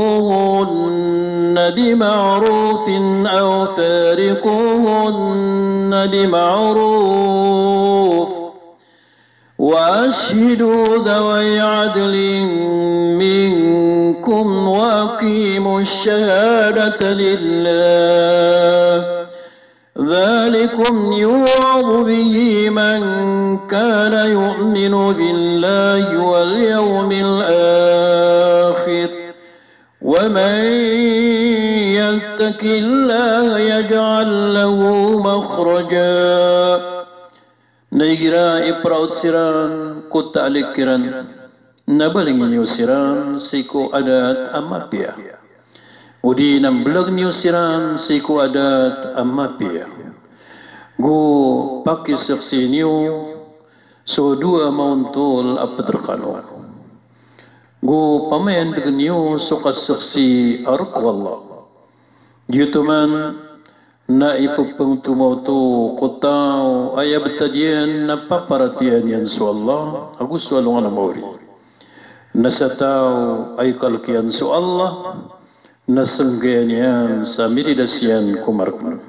فأمسكوهن بمعروف أو فارقوهن بمعروف وأشهدوا ذوي عدل منكم وأقيموا الشهادة لله ذلكم يوعظ به من كان يؤمن بالله واليوم الآخر ومن يتق الله يجعل له مخرجا. Na igira ipraot siran ko taalik iran, na baling iyo siran sii ko adat a mapiya. Odi na mblag niyo siran sii ko adat a mapiya. Go pakisaksi niyo so dowa a maontol a pd rkano. Go pamayandg niyo so kasaksi a rk o Allah. Giyoto man na ipphangtoma oto ko taw a aya btad iyan na paparatiyayaan iyan so Allah ago so alongan a maori. Na sa taw a ikalk iyan so Allah, na snggayan iyan sa miridas iyan ko markn.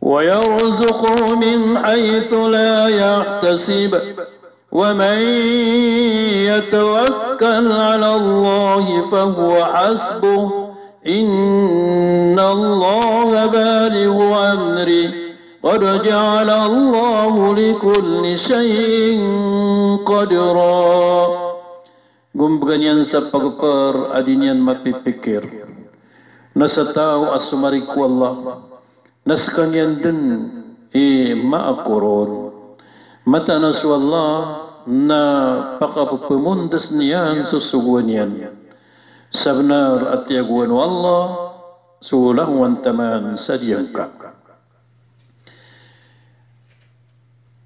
ويرزقه من حيث لا يحتسب ومن يتوكل على الله فهو حسبه إن الله بالغ أمره قد جعل الله لكل شيء قدرا. Go mbgan iyan sa pagpr a di niyan mapipikir. Na sa taw a somarig ko Allah, na skaniyan dn i maakoron. Mataan a so Allah na pakapphamondas niyan so sogoan iyan. Sabnar a tiyagoan o Allah so langowan taman sa diyangka.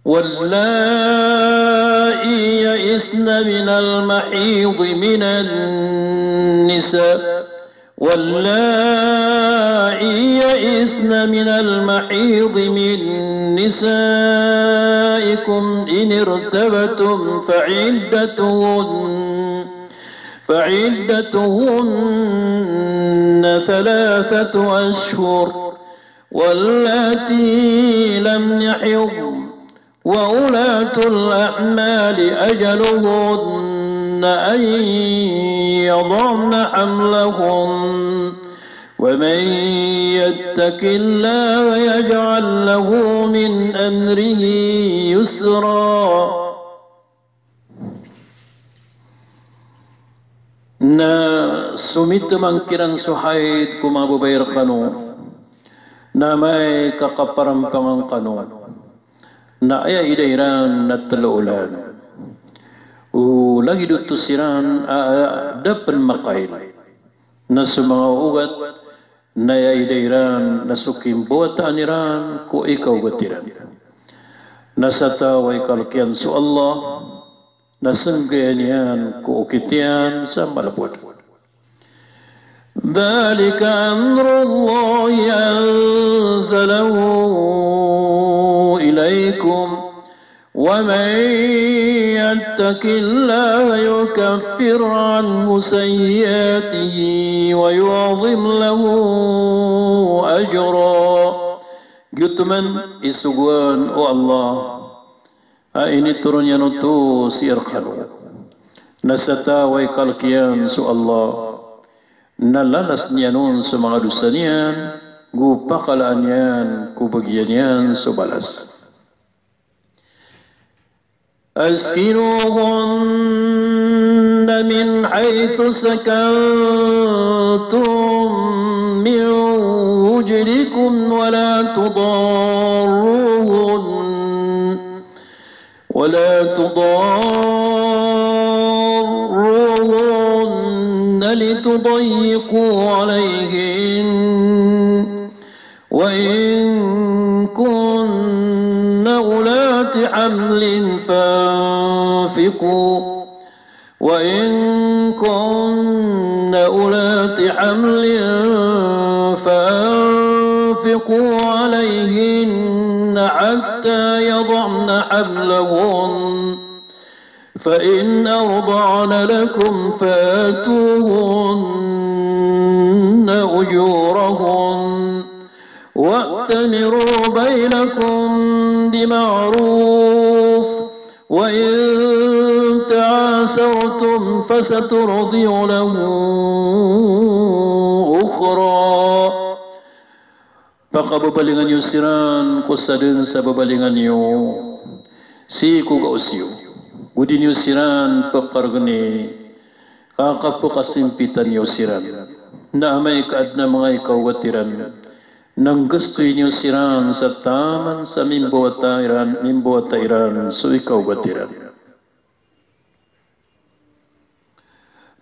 واللائي يئسن من المحيض من النساء، واللائي يئسن من المحيض من نسائكم إن ارتبتم فعدتهن، فعدتهن ثلاثة أشهر، واللاتي لم يحضن، وأولاة الأحمال أجلهن أن يضعن حملهن، ومن يتق الله يجعل له من أمره يسرا. Na somitemang kiran so haid ko manga babay rkano, na amay ka kaparampangan kano, na aya ida iran na tlo olan. O lagid oto siran a, a, da pn makail. Na so manga ogat na aya ida iran na so kimbawataan iran ko ikaogat iran. Na sa taw a ikalk iyan so Allah, Na sanggayan iyan ko okit iyan sa malbod. ذلك أمر الله أنزله إليكم ومن يتق الله يكفر عنه سيئاته ويعظم له أجرا. Giyoto man i sogoan o Allah a initoron iyan oto sii rkano. Na sa taw a ikalk iyan so Allah, na lalasn iyan on so manga dosa niyan, go pakalaan iyan ko bagian iyan so balas. أسكنوهن من حيث سكنتم من وجدكم ولا تضاروهن ولا تضاروهن لتضيقوا عليهن وإن كن أولات حمل فأنفقوا وإن كن أولات حمل فأنفقوا عليهن حتى يضعن حملهن فإن أرضعن لكم فآتوهن أجورهن وأتمروا بينكم بمعروف وإن تعاسرتم فسترضع له أخرى. Pakababalingan iyo siran ko sadn sa babalingan iyo sii ko gaos iyo. Go di niyo siran pkargni ka kapkasimpitan iyo siran. Na amay ka adn a manga ikaogat iran, na nggastoy niyo siran sa taman sa mimbawata iran, mimbawata iran so ikaogat iran.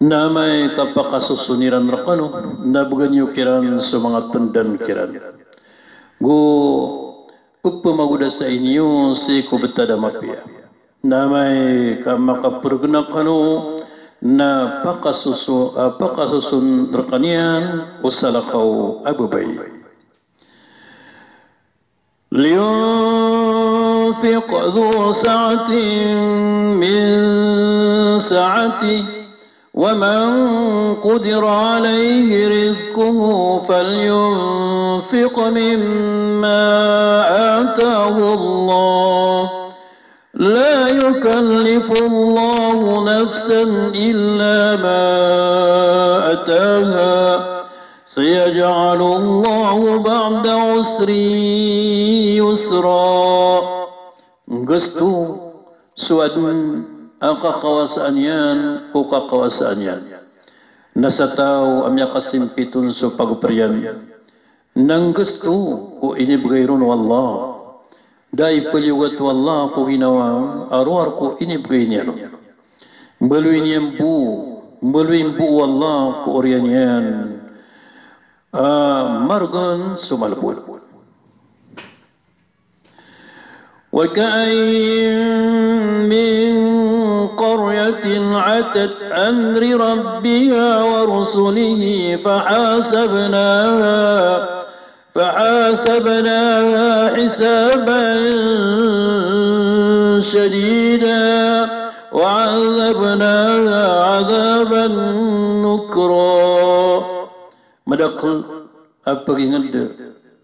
Na amay ka pakasoson iran rkano, na bgan iyo kiran so manga pndan kiran. Go ppmagodasai niyo sii ko btad a mapiya. Na amay ka makaprgn rkano, na pakasoso-, ah, pakasoson rkaniyan o salakaw a babay. لينفق ذو سعة من سعته ومن قدر عليه رزقه فلينفق مما آتاه الله لا يكلف الله نفسا إلا ما آتاها سيجعل الله بعد عسر يسرا. Nggasto so adn a kakawasaan iyan ko kakawasaan iyan. Na sa taw a miyakasimpit on so pagpr iyan, na nggasto ko inibgay ron o Allah. Da a ipaliyogat o Allah ko ginawa a rowar ko inibgay niyan on. Mbaloy niyan bo, mbaloy mbo o Allah ko oriyan iyan a margn so malbod. وكأين من قرية عتت أمر ربها ورسله فحاسبناها، فحاسبناها حسابا شديدا وعذبناها عذابا نكرا. Madakl a pagingd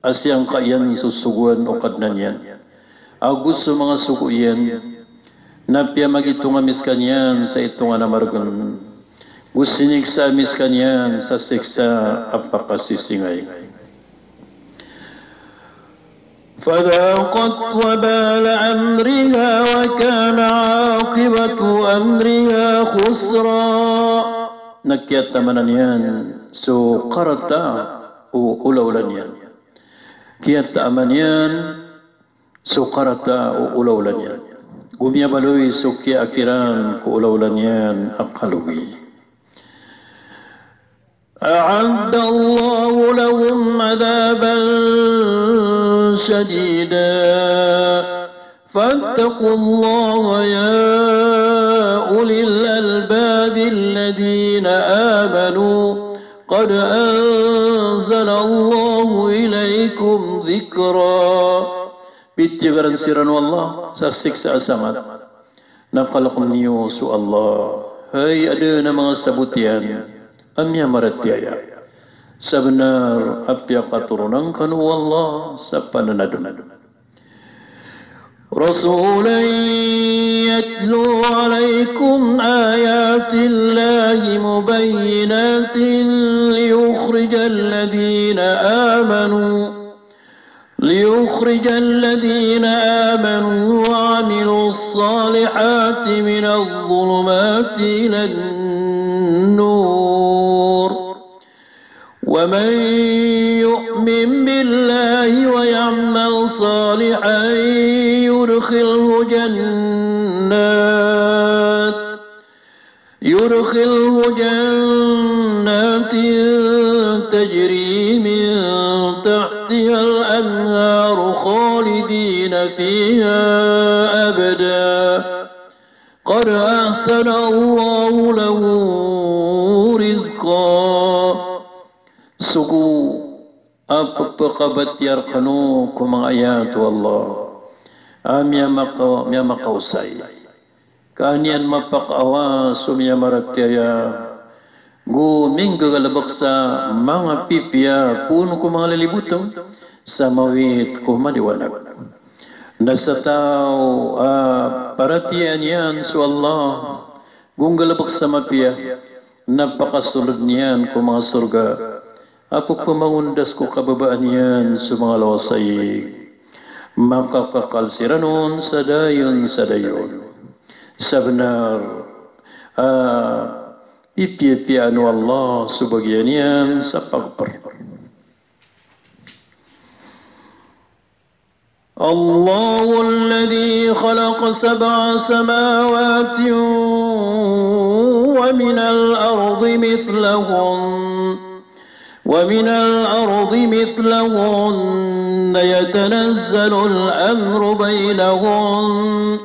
a siyangka iyan so sogoan o Kadnan iyan ago so manga sogo iyan, na piyamagitong ami skaniyan sa itong a margn, go siniksa ami skaniyan sa siksa a pakasisingay. فذاقت وبال أمرها وكان عاقبة أمرها خسرا. Na kiyatamanan iyan so karata o olaola niyan. Kiyatamanan iyan so karata o olaola niyan. Go miyabaloy so kiyaakhiran ko olaola niyan a kalogi. أعد الله لهم عذابا شديدا فاتقوا الله يا أولي الألباب الذين آمنوا قد أنزل الله إليكم ذكرا. Pithiyagaran siran o Allah sa siksa a sangat. Na kalkn iyo so Allah, hay adn a manga sabot iyan a miyamaratiyaya. Sabnar a piyakatoronan kano o Allah sa pananadm. رسولا يتلو عليكم آيات الله مبينات ليخرج الذين آمنوا ليخرج الذين آمنوا وعملوا الصالحات من الظلمات إلى النور، ومن يؤمن بالله ويعمل صالحا يدخله جنات يدخله جنات تجري من تحتها الأنهار خالدين فيها أبدا قد أحسن الله له رزقا. Sogo a pphakabatiyar kano ko manga ayat o Allah a miyamaka-, miyamakaosay. Ka an iyan mapakaawa so miyamaratiyaya, go minggagalbk sa manga pipiya poon ko manga lilibotng sa mawit ko maliwanag. Na sa taw a paratiyayaan iyan so Allah, go nggalbk sa mapiya, na pakasoldn iyan ko manga sorga a pphamangondas ko kababaan iyan so manga losaig. Makakakal siran on sa dayon sa dayon. Sabnar a pipiyapiyaan o Allah so bagian iyan sa pagpr. الله الذي خلق سبع سماوات ومن الأرض مثلهن ومن الأرض مثلهن يتنزل الأمر بينهن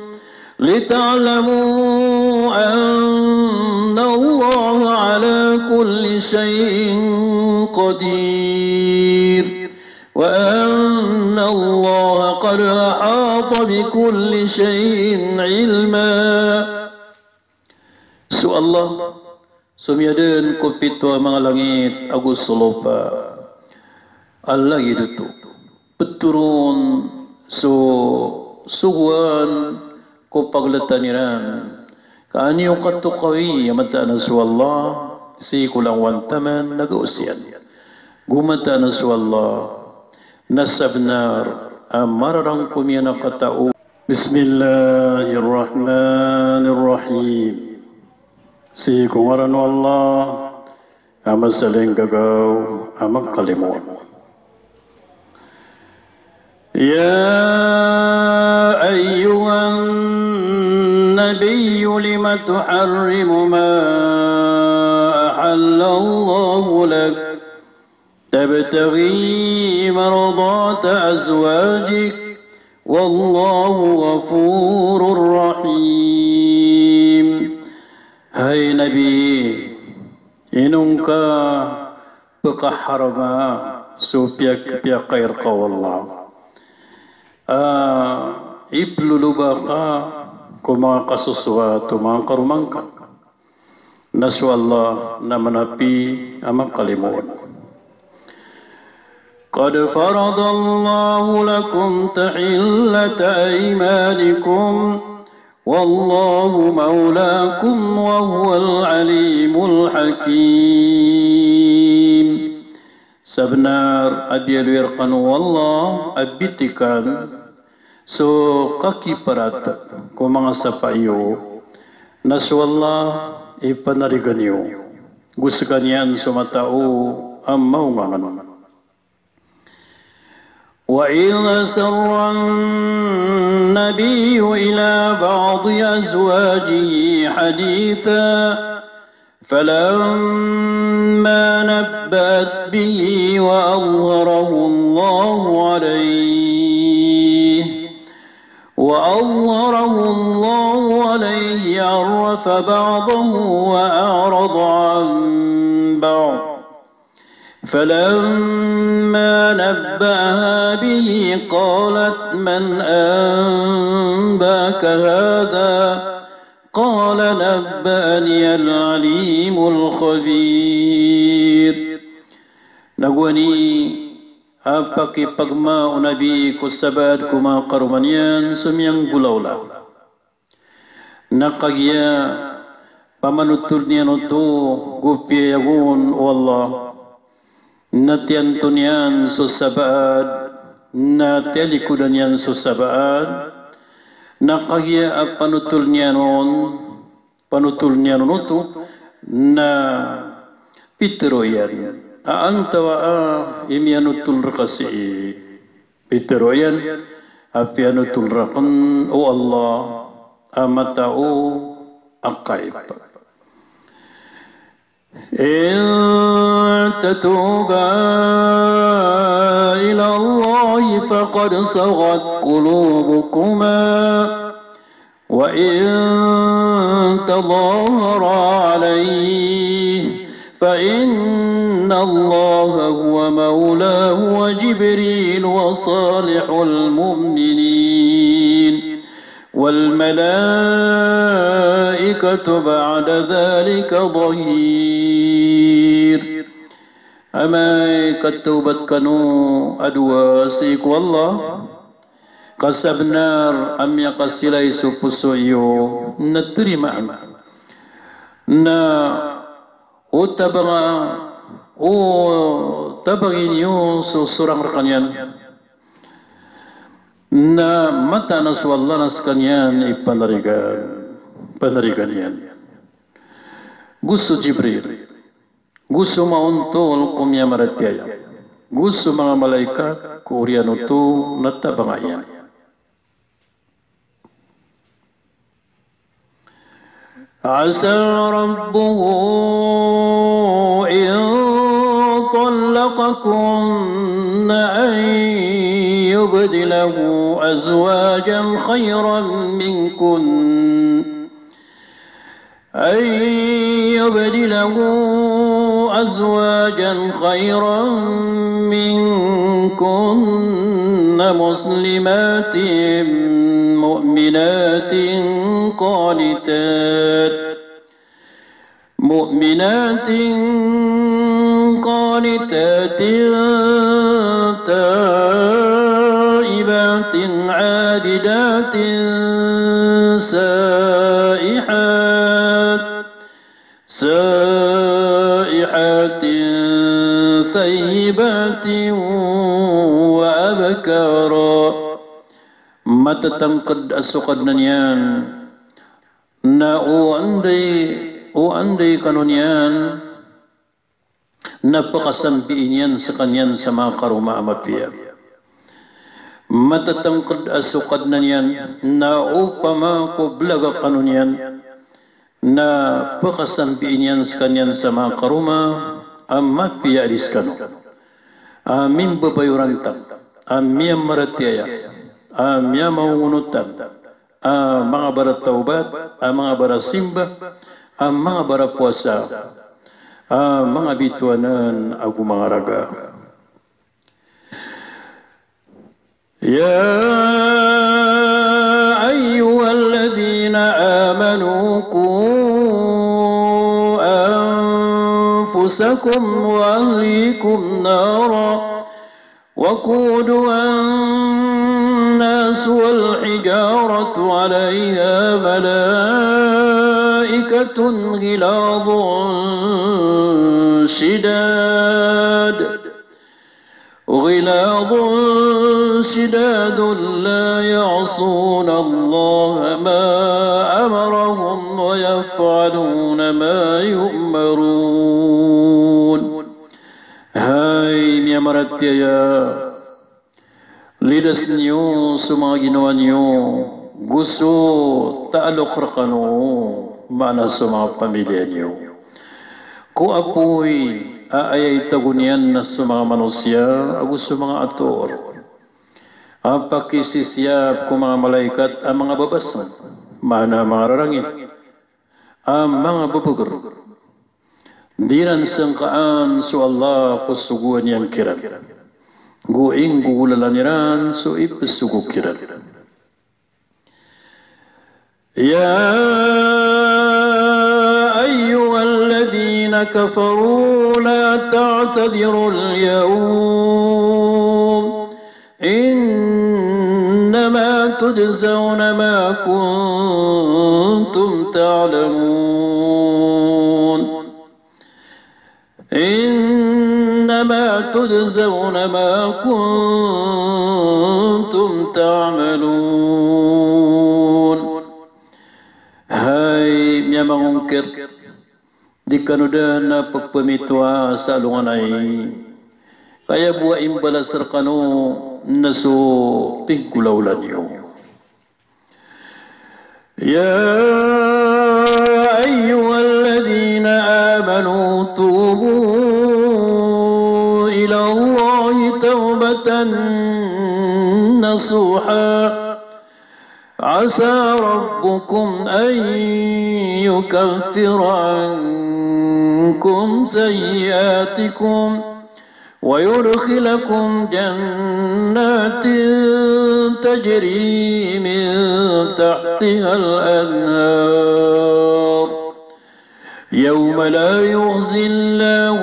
لتعلموا أن الله على كل شيء قدير وأن الله قد أحاط بكل شيء علما. So Allah, so miyadn ko pito a manga langit ago so lopa a lagid oto. Ptharoon so sogoan ko pagltan iran. Ka an iyo katokawi a mataan a so Allah sii ko langowan taman na gaos iyan. Go mataan a so Allah na sabnar a mararangkom iyan a katao. Bismillahir Rahmanir Rahim. Sii ko ngaran o Allah a masalinggagaw a mangkalimoon. يا أيها النبي لم تحرم ما أحل الله لك تبتغي مرضات أزواجك والله غفور رحيم. Hay Nabi, ino ngka pkaharama so piyak-, piyakairka o Allah a iploloba ka ko manga kasosoat o manga karoma ngka. Na so Allah na manapi a mangkalimoon. قد فرض الله لكم تحلة أيمانكم والله مولاكم وهو العليم الحكيم. Sabnar a biyaloy rkano o Allah a bitikan so kakiparat ko manga sapa iyo, na so Allah i panarigan iyo. Go skaniyan so matao a maongangan. وإذ أسر النبي إلى بعض أزواجه حديثا فلما نبأت به وأظهره الله عليه، وأظهره الله عليه عرف بعضه وأعرض عن بعض. فلما نبأها به قالت من أنبأك هذا؟ قال نبأني العليم الخبير. Na gowani a pakipagma o Nabi ko sabaad ko manga karoma niyan so miyanggolawla. Na kagiya pamanotol iyan oto go piyayagon o Allah, na tiyanto niyan so sabaad, na tiyalikodan iyan so sabaad, na kagiya a panotol iyan on, panotol iyan on oto, na pitharo iyan a antawaa i miyanotol rka sii. Pitharo iyan a piyanotol rakn o Allah a matao a kaib. إن تتوبا إلى الله فقد صغت قلوبكما وإن تظاهرا عليه فإن الله هو مولاه وجبريل وصالح المؤمنين والملائكة بعد ذلك ظهير. Amay ka tawbat kano a dowa sii ko Allah, ka sabnar a miyakasilay so poso iyo na tarimaan. Na o tabanga, o tabangi niyo so sorang rkaniyan. Na mataan a so Allah na skaniyan i panarigan, panarigan iyan. Go so Jibril, go so maontol ko miyamaratiyaya, go so manga malaikat ko oriyan oto na tabanga iyan. عسى ربه إن طلقكن أن يبدله أزواجا خيرا منكن، أن يبدله أزواجا خيرا منكن مسلمات مؤمنات قانتات، مؤمنات قانتات تائبات عابدات سائحات، سائحات ثيبات وأبكارا. Matatangkd a so Kadnan iyan na o anda i, o anda i kano niyan na pakasambiin iyan skaniyan sa manga karoma a mapiya. Matatangkd a so Kadnan iyan na opama ko blag a kano niyan na pakasambiin iyan skaniyan sa manga karoma a mapiya a di skano a mimbabayorantang, a miyamaratiyaya, a miyamaongonotan, a manga baratawbat, a manga barasimba, a manga barapowasa, a manga bitowanan ago manga raga. يا أيها الذين آمنوا قوا أنفسكم وأهليكم نارا وقودها الناس والحجارة عليها ملائكة غلاظ شداد، غلاظ شداد لا يعصون الله ما أمرهم ويفعلون ما يؤمرون. Hay miyamaratiyaya, lidas niyo so manga ginawa niyo go so taalok rkano, maana so manga pamiliya niyo, ko apoy a aya itago niyan na so manga manosiya ago so manga ator a pakisisiyap ko manga malaikat a manga babasng, maana manga rarangit, a manga bebegr. Di ran sangkaan so Allah ko sogoan iyan kiran. Go inggogolalan iran so ipesogo kiran. يا أيها الذين كفروا لا تعتذروا اليوم إنما تجزون ما كنتم تعملون. إنما تجزون ما كنتم تعملون. Hay miyamangongkir, di kano dn a pepemitowa sa alongan ai. Ka aya bo a imbalas rkano na so pinggolawla niyo. يا أيها الذين آمنوا توبوا إلى الله توبة نصوحا عسى ربكم أن يكفر عنكم سيئاتكم ويدخلكم جنات تجري من تحتها الأنهار يوم لا يخزي الله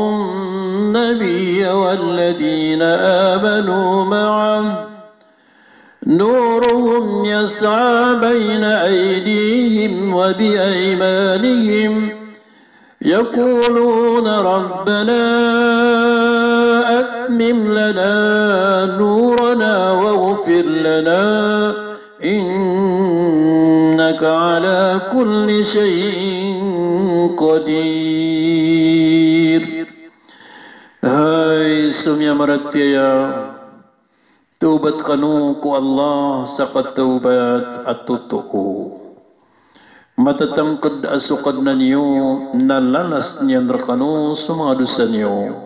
النبي والذين آمنوا معه نورهم يسعى بين أيديهم وبأيمانهم يقولون ربنا أتمم لنا نورنا واغفر لنا إنك على كل شيء قدير. Hay so miyamaratiyaya, tawbat kano ko Allah sa katawbat a totoo. Matatangkd a so Kadnan iyo na lalasn iyan rkano so manga dosa niyo.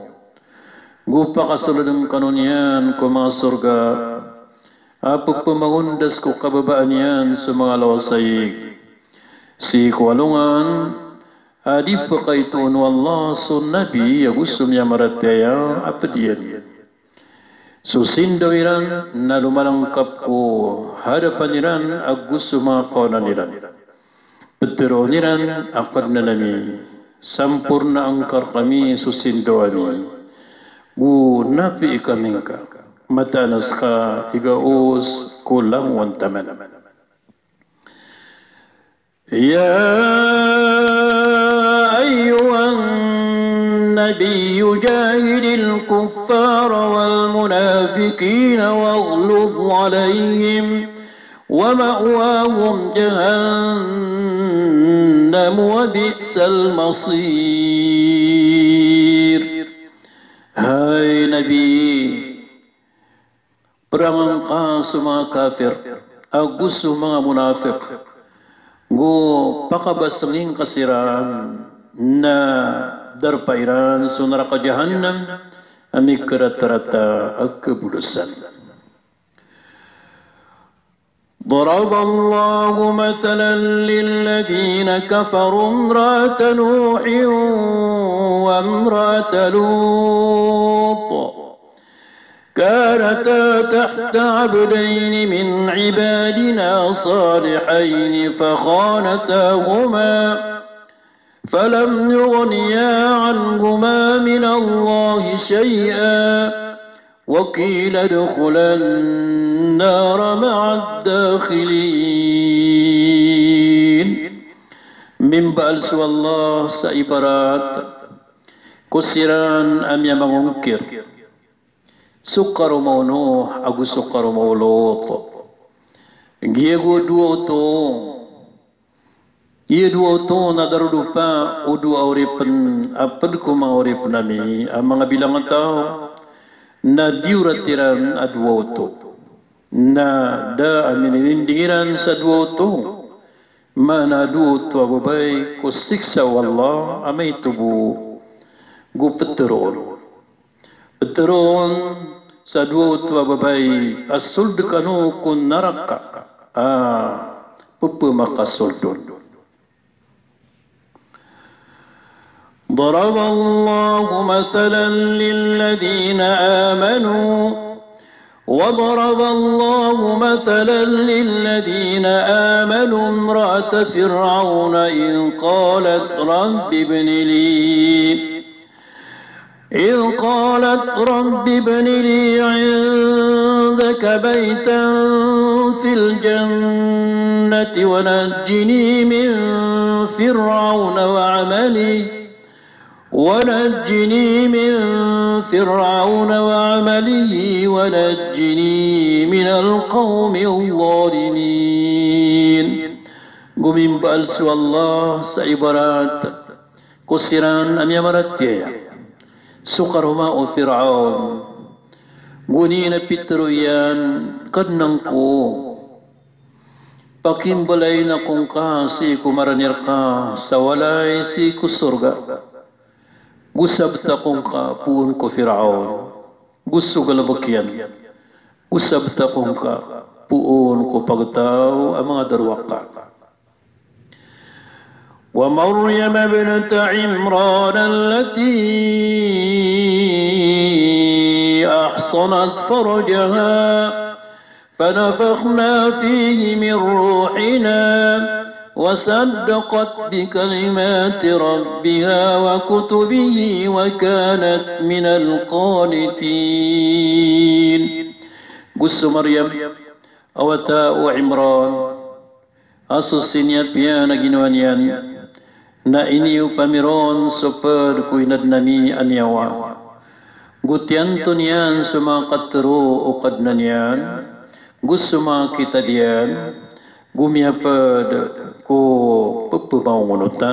Go pakasoldn kano niyan ko manga sorga a pphamagondas ko kababaan iyan so manga lawasaig sii ko alongan a di pkaitoon o Allah so Nabi ago so miyamaratiyaya a pd iyan. So sindaw iran na lomalangkap ko hadapan iran ago so manga kawanan iran. Ptharoon iran a Kadnan ami, sampornaan ka rkami so sindaw ami. Go napii kami ngka, mataan a ska i gaos ko langowan taman. يا أيها النبي جاهد الكفار والمنافقين واغلظ عليهم ومأواهم جهنم وبئس المصير. Hay Nabi, prangn ka so manga kafir ago so manga munafiq, go pakabasngin ka siran na darpa iran so naraka Jahannam a mikratarata a kabolosan. ضرب الله مثلا للذين كفروا امرأة نوح وامرأة لوط كانتا تحت عبدين من عبادنا صالحين فخانتاهما فلم يغنيا عنهما من الله شيئا وقيل ادخلا النار مع الداخلين. Mimbaloy so Allah sa ibarat ko siran a miyamangongkir, so karoma o Nuh ago so karoma o Lut. Giya go dowa oto, iya dowa oto na darodopa o dowa a oripn a pd ko manga oripn ami a manga bilangataw, na diyorat iran a dowa oto. Na da a minininding iran sa dowa oto, maana a dowa oto a babay ko siksa o Allah a maito bo. Go ptharoon, ptharoon sa dowa oto a babay a sold kano ko naraka a pphamakasoldon. ضرب الله مثلا للذين آمنوا وضرب الله مثلا للذين آمنوا امرأة فرعون إذ قالت رب ابن لي إذ قالت رب ابن لي عندك بيتا في الجنة ونجني من فرعون وعمله ونجني من فرعون وعمله ونجني من القوم الظالمين. Gomimbaal so Allah sa ibarat ko siran a miyamaratiyaya. So karoma o Firaun, goni na pitharo iyan, Kadnan ko, pakimbalayin ako ngka sii ko marani rka sa walay sii ko sorga. Go sabt ako ngka poon ko Firaun, go so galbk iyan. Go sabt ako ngka poon ko pagtaw a manga darowaka. ومريم ابنة عمران التي أحصنت فرجها فنفخنا فيه من روحنا وصدقت بكلمات ربها وكتبه وكانت من القانتين. Go so Maryam a wata o Imran, a so siniyapiya na ginawa niyan na iniyopami ron so pd ko inadn ami a niyawa. Go tiyanto niyan so manga katharo o Kadnan iyan, go so manga kitab iyan, go miyapd ko pphaongonotan.